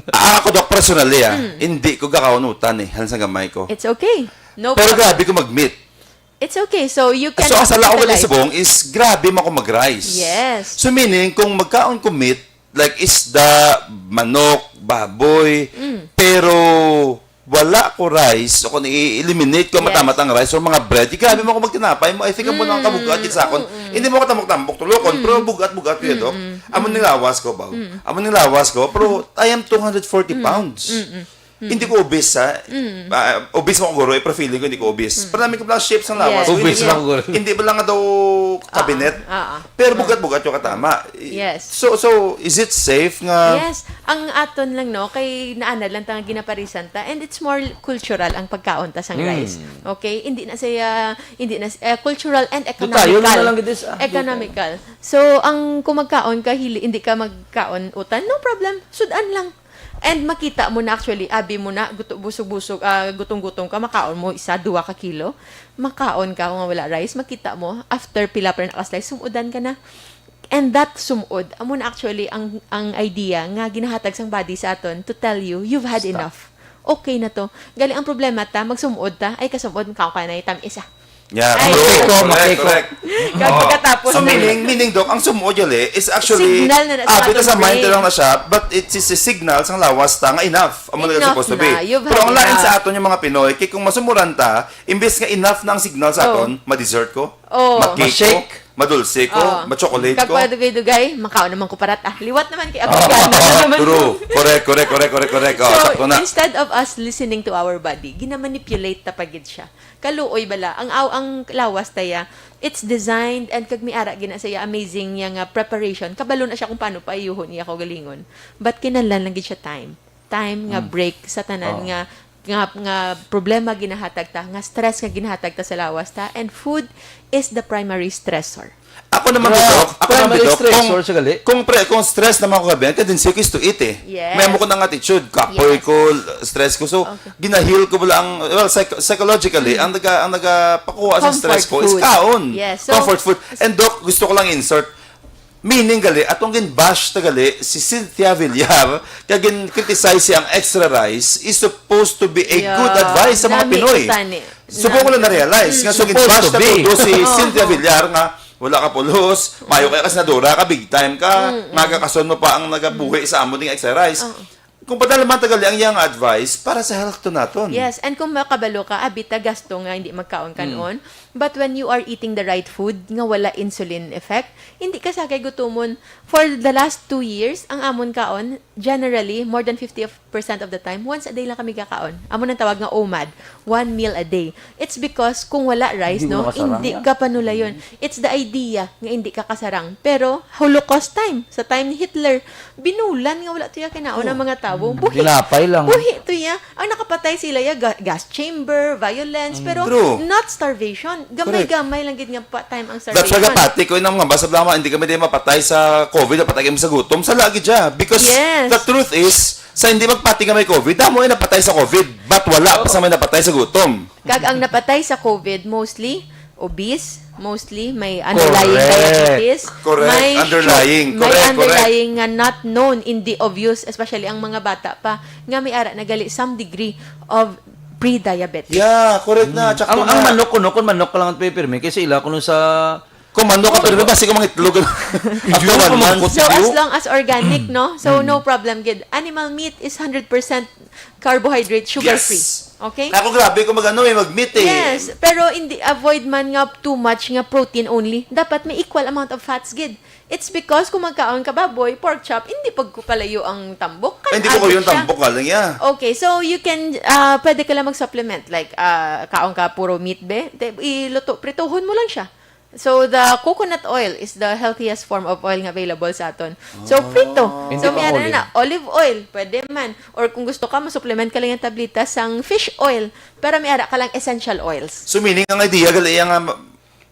Ah, ako, Doc, personally, ah, Mm. hindi ko gakaunutan eh, halin sa gamay ko. It's okay. No Pero problem. Grabe ko mag-meat. It's okay. So you can So, ang sala ko utilize- gali subong is grabe man ko mag-rice. Yes. So, meaning, kung magkaon ko meat, like isda, manok, baboy, Mm. pero wala ko rice, o kung i-eliminate ko Yes. mata-mata ang rice or mga bread, di grabe man ko magtinapay mo. I think amo na ang Mm. kabugat sa akon. Hindi mo ko tambok-tambok tulokon, pero bugat-bugat ko yun, Doc. Amo ni lawas ko, ba? Amo ni lawas ko, pero I am two hundred forty pounds. Hindi ko obese, ha? Ah, obese man ko guro, eh, pero feeling ko hindi ko obese. Pero nami ko pala shape sang lawas. Yes. So, Obese hindi lang ko, guro. Hindi ba lang daw kabinet? Ah, ah. Pero bugat-bugat yung katama. I- Yes. So, so is it safe nga Yes, ang aton lang, no, kay naanad lang ta nga ginaparisan ta, and it's more cultural ang pagkaon ta sang Mm. rice. Okay, hindi na siya, hindi na eh, cultural and Dutayon economical. na lang gid is, ah, Economical. So ang kung magkaon ka, hili, hindi ka magkaon utan, no problem. Sudan lang. And makita mo na actually, abi mo na, guto, busog-busog, ah, gutong-gutong ka, makaon mo isa, duwa ka kilo. Makaon ka kung wala rice, makita mo, after pila pa na ka-slice, sumudan ka na. And that sumod, amo na actually ang ang idea nga ginahatag sang body sa aton to tell you, "You've had Stop. Enough. Okay na to." Gali ang problema ta, magsumod ta, ay kasumod, makaon ka na itam isa. Yeah, Ay. true. Makiko, Correct, makiko. correct. Kag Oo. pagkatapos So, na- meaning, meaning, Doc, ang sumuod yun eh, is actually, Signal na na sa abit na sa ating mind brain. Lang na siya, but it's, it's a signal sa lawas ta nga enough. Amo na Enough supposed to be. na. You've Pero ang had lain sa enough. aton yung mga Pinoy, kay kung masumuran ta, imbes nga enough na ang signal sa Oh. aton, ma-dessert ko, Oh. ma-cake ko, Ma-shake. madulce ko, Oh. ma-chocolate Kag ko. padugay-dugay, makaon naman ko parat. Ah, liwat naman kay ako. Naman. True. Correct, correct, correct, correct, correct. Oh, So, sakto na. Instead of us listening to our body, ginamanipulate ta pa gid siya. Kaluoy bala. Ang, aw- ang lawas ta ya, it's designed and kag may ara gina sa iya amazing niya nga preparation. Kabalo na siya kung paano paayuhon iya kaugalingon. But kinahanglan lang gid siya time. Time nga Mm. break sa tanan Oh. nga nga nga problema ginahatag ta, nga stress nga ginahatag ta sa lawas ta, and food is the primary stressor. Ako naman, Bro, Bidok, ako naman, primary Bidok, stressor kung, siya gali. Kung, pre, kung stress naman ko gabi, ang tendency ko is to eat eh. Yes. May amo ko nang attitude, kapoy Yes. ko, stress ko. So, Okay. ginahil ko bala ang, well, psych- psychologically, ang naga, ang nagapakuha sa Comfort stress ko is food. kaon. Yes. So, Comfort food. And Doc, gusto ko lang insert, meaning gali, atong gin-bash ta gali, si Cynthia Villar, kag gin-criticize siya ang extra rice, is supposed to be a Yeah. good advice sa mga Nami Pinoy. utani. Subo ko lang na-realize nga so Supposed gin-bash to ta be. Todo si Cynthia Villar nga wala ka pulos, mayo kaya ka senadora ka, big time ka, nga gakason mo pa ang nagabuhi sa amo ding extra rice. Kung padalaman ta gali ang iyang advice para sa health to naton. Yes, and kung makabalo ka, abi ta gasto nga hindi magkaon kanon. But when you are eating the right food nga wala insulin effect, hindi ka sagay gutumon. For the last two years, ang amon kaon, generally, more than fifty percent of the time, once a day lang kami kakaon. Amo nang tawag nga omad, one meal a day. It's because kung wala rice, Hindi mo no, nakasarang hindi yan. Ka panulayon. It's the idea nga hindi ka kasarang. Pero Holocaust time, sa time ni Hitler, binulan nga wala tuya kinaon ang mga tawo. Buhi, Tinapay lang. Buhi tuya. Ang nakapatay sila ya ga- gas chamber, violence, pero True. Not starvation. Gamay-gamay lang gid nga pa time ang starvation. That's why gapati ko inang mga basa blama, hindi kami di mapatay sa COVID, napatay kami sa gutom. Sa lagi dya. Because Yes. The truth is, sa hindi magpati nga may COVID, damo ay napatay sa COVID, but wala pa sa may napatay sa gutom. Kag ang napatay sa COVID, mostly obese, mostly may underlying Correct. Diabetes, Correct. may Underlying. sho- may Correct, underlying nga not known, hindi obvious, especially ang mga bata pa, nga may ara na gali some degree of pre-diabetic. Yeah, correct na. Tsaka Ang, ang na manok kuno, kung manok ka lang ang pipirmi, kaysa ila kuno sa Kung manok ka, pero basi ko mangitlog. After Yun, one manok month. ko. So, as Sige. long as organic, no? So, no problem gid. Animal meat is hundred percent carbohydrate, sugar-free. Yes. Okay? Ako grabe ko mag-ano eh, mag-meat eh. Yes, pero hindi, avoid man nga too much nga protein only. Dapat may equal amount of fats gid. It's because kung magkaon ka baboy, pork chop, hindi pagkupalayo ang tambok. Ay, hindi ko Kan-ado yung siya. tambok, galing niya. Okay, so you can, ah, pwede ka lang mag-supplement. Like, ah, kaon ka puro meat, be? Te, iluto, prituhon mo lang siya. So, the coconut oil is the healthiest form of oil nga available sa aton. So, Ah. prito. Hindi So, pa may ara olive. na, olive oil, pwede man. Or kung gusto ka, ma-supplement ka lang yung tablita sang fish oil. Pero may ara ka lang essential oils. So, meaning, ang idea, gali, nga ma-,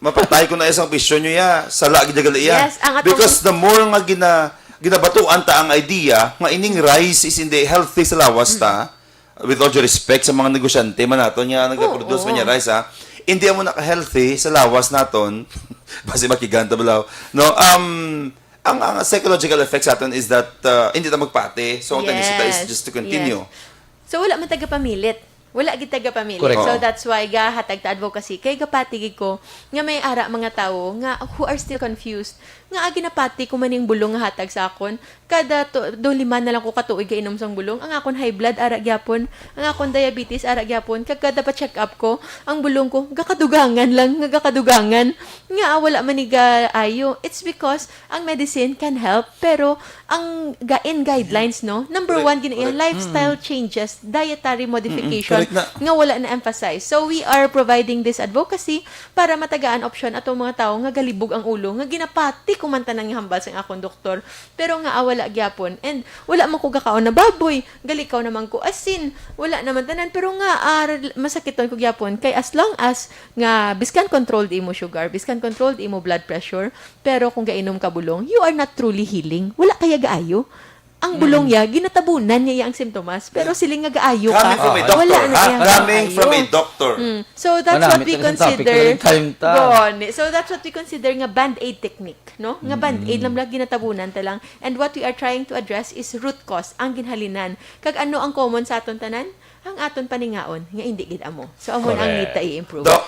mapatay ko na isang bisyo nyo, ya. Sala, gid, gali, ya. Yes, ang atong Because the more nga gina-, ginabatuan ta ang idea, nga ining rice is hindi healthy sa lawas ta, with all due respect sa mga negosyante man naton nga nagaproduce Oo. man niya rice, ha, hindi amo naka-healthy sa lawas naton. Basi makigan ta balaw. No, um, ang, ang psychological effect sa aton is that, uh, hindi ta magpati. So, ang tendency ta is Yes. just to continue. Yes. So, wala man tagapamilit. Wala gid tagapamilit. Correct. So, Oo. that's why gahatag ta advocacy. Kay gapati gid ko nga may ara mga tawo nga who are still confused. Nga agi napati ko man ning bulong nga hatag sa akon. Kada to, do lima na lang ko ka tuig kainom sang bulong. Ang akon high blood, ara gyapon. Ang akon diabetes, ara gyapon. Kag kada pa-check up ko, ang bulong ko, gakadugangan lang, nga gakadugangan. Nga, ah, wala man ni gaayo. It's because ang medicine can help, pero ang ga-, in guidelines, no? Number Correct, one, gina-, correct. lifestyle Mm. changes, dietary Mm-mm, modification, correct na. nga wala na-emphasize. So, we are providing this advocacy para matagaan option atong mga tawo nga galibog ang ulo, nga ginapati ko man tanan nga hambal sang akon doktor. Pero nga, ah, wala gyapon. And wala man ko gakaon na baboy. Galikaw naman ko asin. Wala naman tanan. Pero nga, ah, rel-, masakiton ko gyapon. Kay as long as nga, biskan controlled imo sugar, biskan controlled imo blood pressure, pero kung gainom ka bulong, you are not truly healing. Wala kaya gaayo. Ang bulong Mm. ya, ginatabunan niya ang simptomas, pero siling nga gaayo ka, Coming from a Ah, doctor, wala na ha? iya Coming from a gaayo. doctor. Mm. So, that's Wala, what may we tanan sa topic, consider. pero time ta. Gani. So, that's what we consider nga band-aid technique, no? Nga band-aid Mm. lang, lang ginatabunan ta lang. And what we are trying to address is root cause, ang ginhalinan. Kag ano ang common sa aton tanan? Ang aton paningaon nga indi gid amo. So, amo na ang need ta Correct. i-improve. Doc,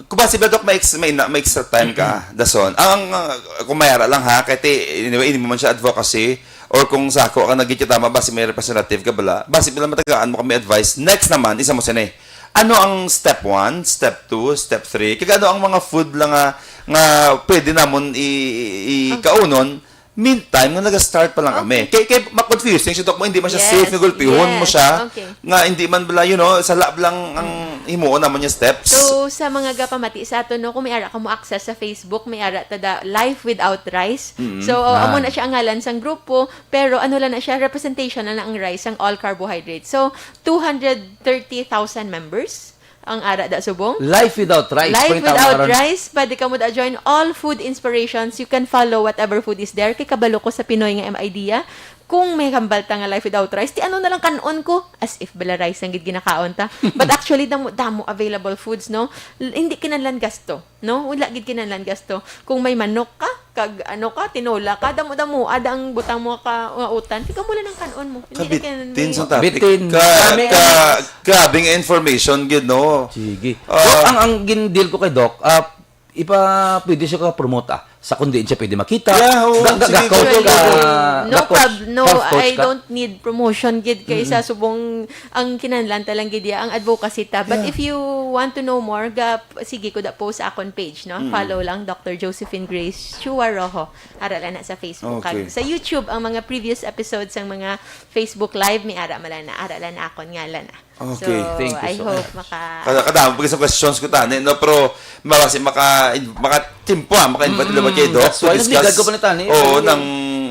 kung possible, Doc, may ex-, may na-, may extra time ka, dason. Ang, uh, kung may ara lang, ha, kay ti-, anyway, hindi mo man siya advocacy, or kung sa ako ka nagkikita, basi may representative ka bala, basi bala matagaan mo kami advice. Next naman, isa mo sini. Ano ang step one, step two, step three? Kag ano ang mga food lang nga, nga pwede namon i-, i-, i-, Okay. kaunon? Meantime, nga naga-start pa lang kami. Okay. Kay, kay ma-confusing siya, Doc, mo, hindi man siya Yes. safe nga gulpihon mo Yes. siya, Okay. nga hindi man bala, you know, sala lang ang Mm. himuon naman niya steps. So, sa mga gapamati sa ato, no, kung may ara ka mo access sa Facebook, may ara ta da Life Without Rice. Mm-mm. So, Ah. amo na siya ang ngalan sang grupo, pero ano lang na siya, representation na na ang rice, ang all carbohydrates. So, two hundred thirty thousand members. Ang ara da subong? Life without rice. Life Pangitaon without aron. rice. Pwede ka mo da join all food inspirations. You can follow whatever food is there. Kay kabalo ko sa Pinoy nga may idea. Kung may hambal ta nga life without rice, ti ano na lang kanon ko? As if bala rice ang gid ginakaon ta. But actually, damo, damo available foods, no? L-, hindi kinahanglan gasto, no? Wala gid kinahanglan gasto. Kung may manok ka, kag ano ka, tinola ka, damo-damo, ada ang butang mo ka, nga utan. Kay amo lang ang kanon mo. Hindi na Kabitin kinahanglan sa topic. Bitin. Ka, Kami ka, ang Grabe nga information gyud, no? Sige. Ah. Doc, ang, ang gin-deal ko kay Doc, ah, ipa-, pwede siya ka-promote, ah. Sa kung diin siya pwede makita. Yeah, oo, Ga-, ga-, sige, ga-coach go, go, ka, go. No ga-coach, prob-, no, health coach I ka. don't need promotion gid kay Mm-mm. sa subong ang kinahanglan ta lang gid ya, ang advocacy ta. But Yeah. if you want to know more, ga-, sige ko da post sa akon page, no? Mm. Follow lang, Doctor Josephine Grace Chua Rojo. Ara lang na sa Facebook. Okay. Kag sa YouTube, ang mga previous episodes, ang mga Facebook Live, may ara man lang na, ara lang na akon ngalan, ah. Okay. So, Thank you I so hope much. maka- Kada, kada, pag sa questions ko tani, no? Pero, marasi maka, makatimpo, ah, maka-invite Mm, naman kay Doc that's to why discuss. nagligad ko pa ni Tani. Oo, ng,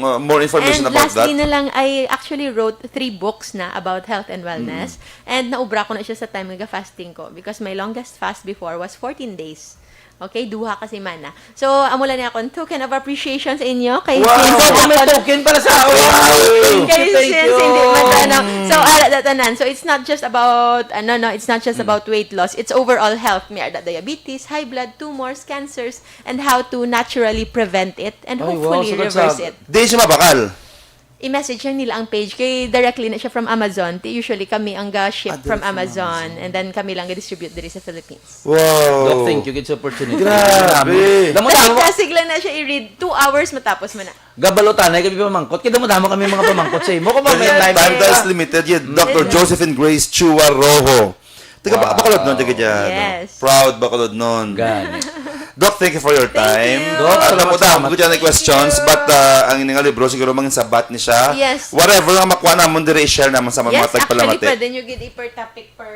uh, more information And about lastly that. na lang, I actually wrote three books na about health and wellness. Mm. And naubra ko na siya sa time nga fasting ko because my longest fast before was fourteen days. Okay, duha ka semana. So, amo lang ni akon token of appreciation sa inyo. Kay Wow! since May akon token pala sa ako. Wow! Kay Thank since you. hindi man ano. So, ara da tanan. So, it's not just about, ano, no, it's not just Mm. about weight loss. It's overall health. May ara da diabetes, high blood, tumors, cancers, and how to naturally prevent it and Ay, wow, hopefully so that's reverse a it. Di siya mabakal. I-message lang nila ang page kay directly na siya from Amazon. Ti-, usually kami ang ga-ship Ah, from direct from Amazon, Amazon. And then kami lang ga-distribute diri sa Philippines. Wow. Doc, thank you gid sa opportunity. Grabe. Damo-damo. Kasi lang na siya i-read, two hours matapos mo na. Gabalutanay kami pamangkot. Kay damo-damo kami mga pamangkot sa imo. Kung may time. Time is limited yun. Mm. Doctor Josephine Grace Chua Rojo. Taga Ba-, Bacolod nun, taga dyan. Yes. Proud Bacolod nun. Gani. Doc, thank you for your time. Thank you. Doc, salamat, salamat. At damo-damo ko dyan ang questions, but, uh, ang ining libro siguro mangin sabat ni siya. Yes. Whatever nga makuha namon diri, i-share namon sa mga Yes, actually, tagpalamati. Pwede nyo gid i-per topic per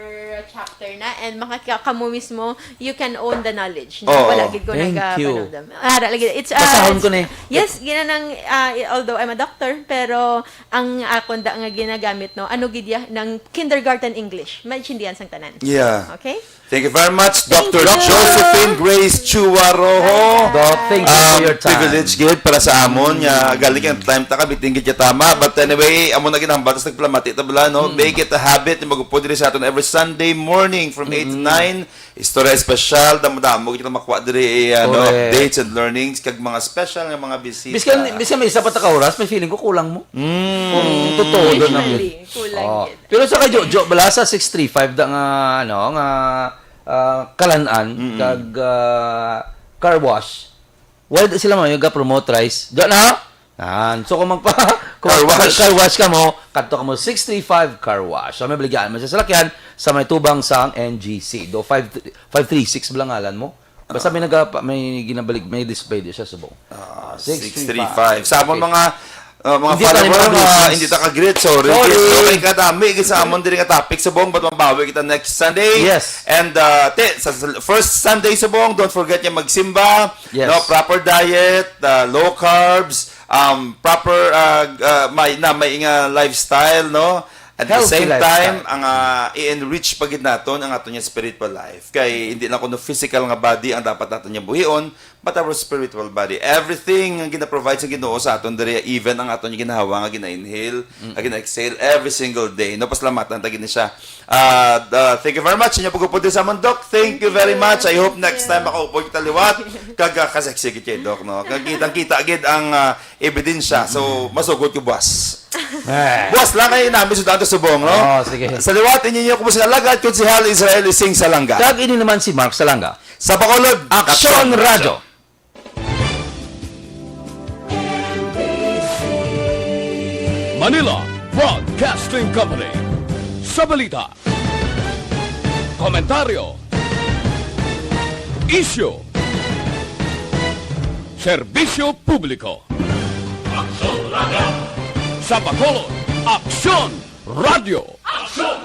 chapter na, and makakita kamo mismo, you can own the knowledge. Oo. Wala gid ko Thank you. nagapanumdum. Ara lagi, it's, uh, Basahon ko ni. Yes, gina nang, uh, although I'm a doctor, pero ang akon da nga ginagamit, no, ano gid ya, ng kindergarten English. Maintindihan sang tanan. Yeah. Okay? Thank you very much, Thank Doctor you. Josephine Grace Chua Rojo. Doc, thank you for Um, your time. Privilege gid para sa amon nga galing ang time ta ka, bitin gid ka tama. But anyway, amo na ginahambal sa nagpalamati ta bala, no? Mm. Make it a habit nga mag-upod diri sa aton every Sunday morning from eight to Mm. nine. Istorya espesyal, damo-damo kita makuha diri, eh, ano, Correct. updates and learnings kag mga special nga mga bisita. Biskan, biskan may isa pa ta ka oras, may feeling ko kulang mo. Mm. Kung totoo doon ang Usually, kulang Oh. yun. Pero sa kay Jojo, bala sa six three five da nga, ano, nga, ah, kalan-an, Mm-mm. kag, ah, car wash. Why di sila man yung ga-promote, Rice? Diyan na? Yan. So, kung magpa-, kung Car wash. car wash ka mo, kadto ka mo six three five Car Wash. So, may baligyan mo sa salakyan sa may tubang sang N G C. Do five, five three six bala ngalan mo. Basta may Ah. naga-, may ginabalig, may display di siya subong. Ah, Ah, six three five. six three five. Sa amon Okay. mga, ah, mga Hindi tayo follower, mga mga viewers. hindi ta ka-greet, sorry. Sorry. Okay, kadami, gid sa amon diri nga topic subong, but mabawi kita next Sunday. Yes. And, ah, te, sa, sa first Sunday subong, don't forget nga magsimba, Yes. no, proper diet, ah, low carbs, um, proper, ah, ah, may, na may nga lifestyle, no? At the Healthy same lifestyle. time, ang, ah, i-enrich pa gid naton ang aton nga spiritual life. Kay hindi lang kuno physical nga body ang dapat naton nga buhion, but our spiritual body. Everything nga gina-provide sa Ginoo sa aton diri, even ang aton nga ginhawa nga gina-inhale, Mm. nga gina-exhale every single day. No, pasalamatan ta gid ni siya. Ah, ah, thank you very much. Inyo pag-upod sa amon, Doc. Thank you very much. I hope next time makaupod kita liwat. Kag, ah, kasexy gid kay Doc, no? Kag kitang-kita gid ang, ah, ebidensya. So, masugod ko buwas. Eh. Buwas lang kay nami sudaan ta subong, no? Oh, sige. Sa liwat, inyo niyo kubos nga alagad, kun si Hal Israel Ising Salanga. Kag ini naman si Mark Salanga. Sa Bacolod, Aksyon Aksyon Radyo. Radyo. Manila Broadcasting Company. Sa balita, komentaryo, isyu, serbisyo publiko. Aksyon Radyo. Sa Bacolod, Aksyon Radyo. Aksyon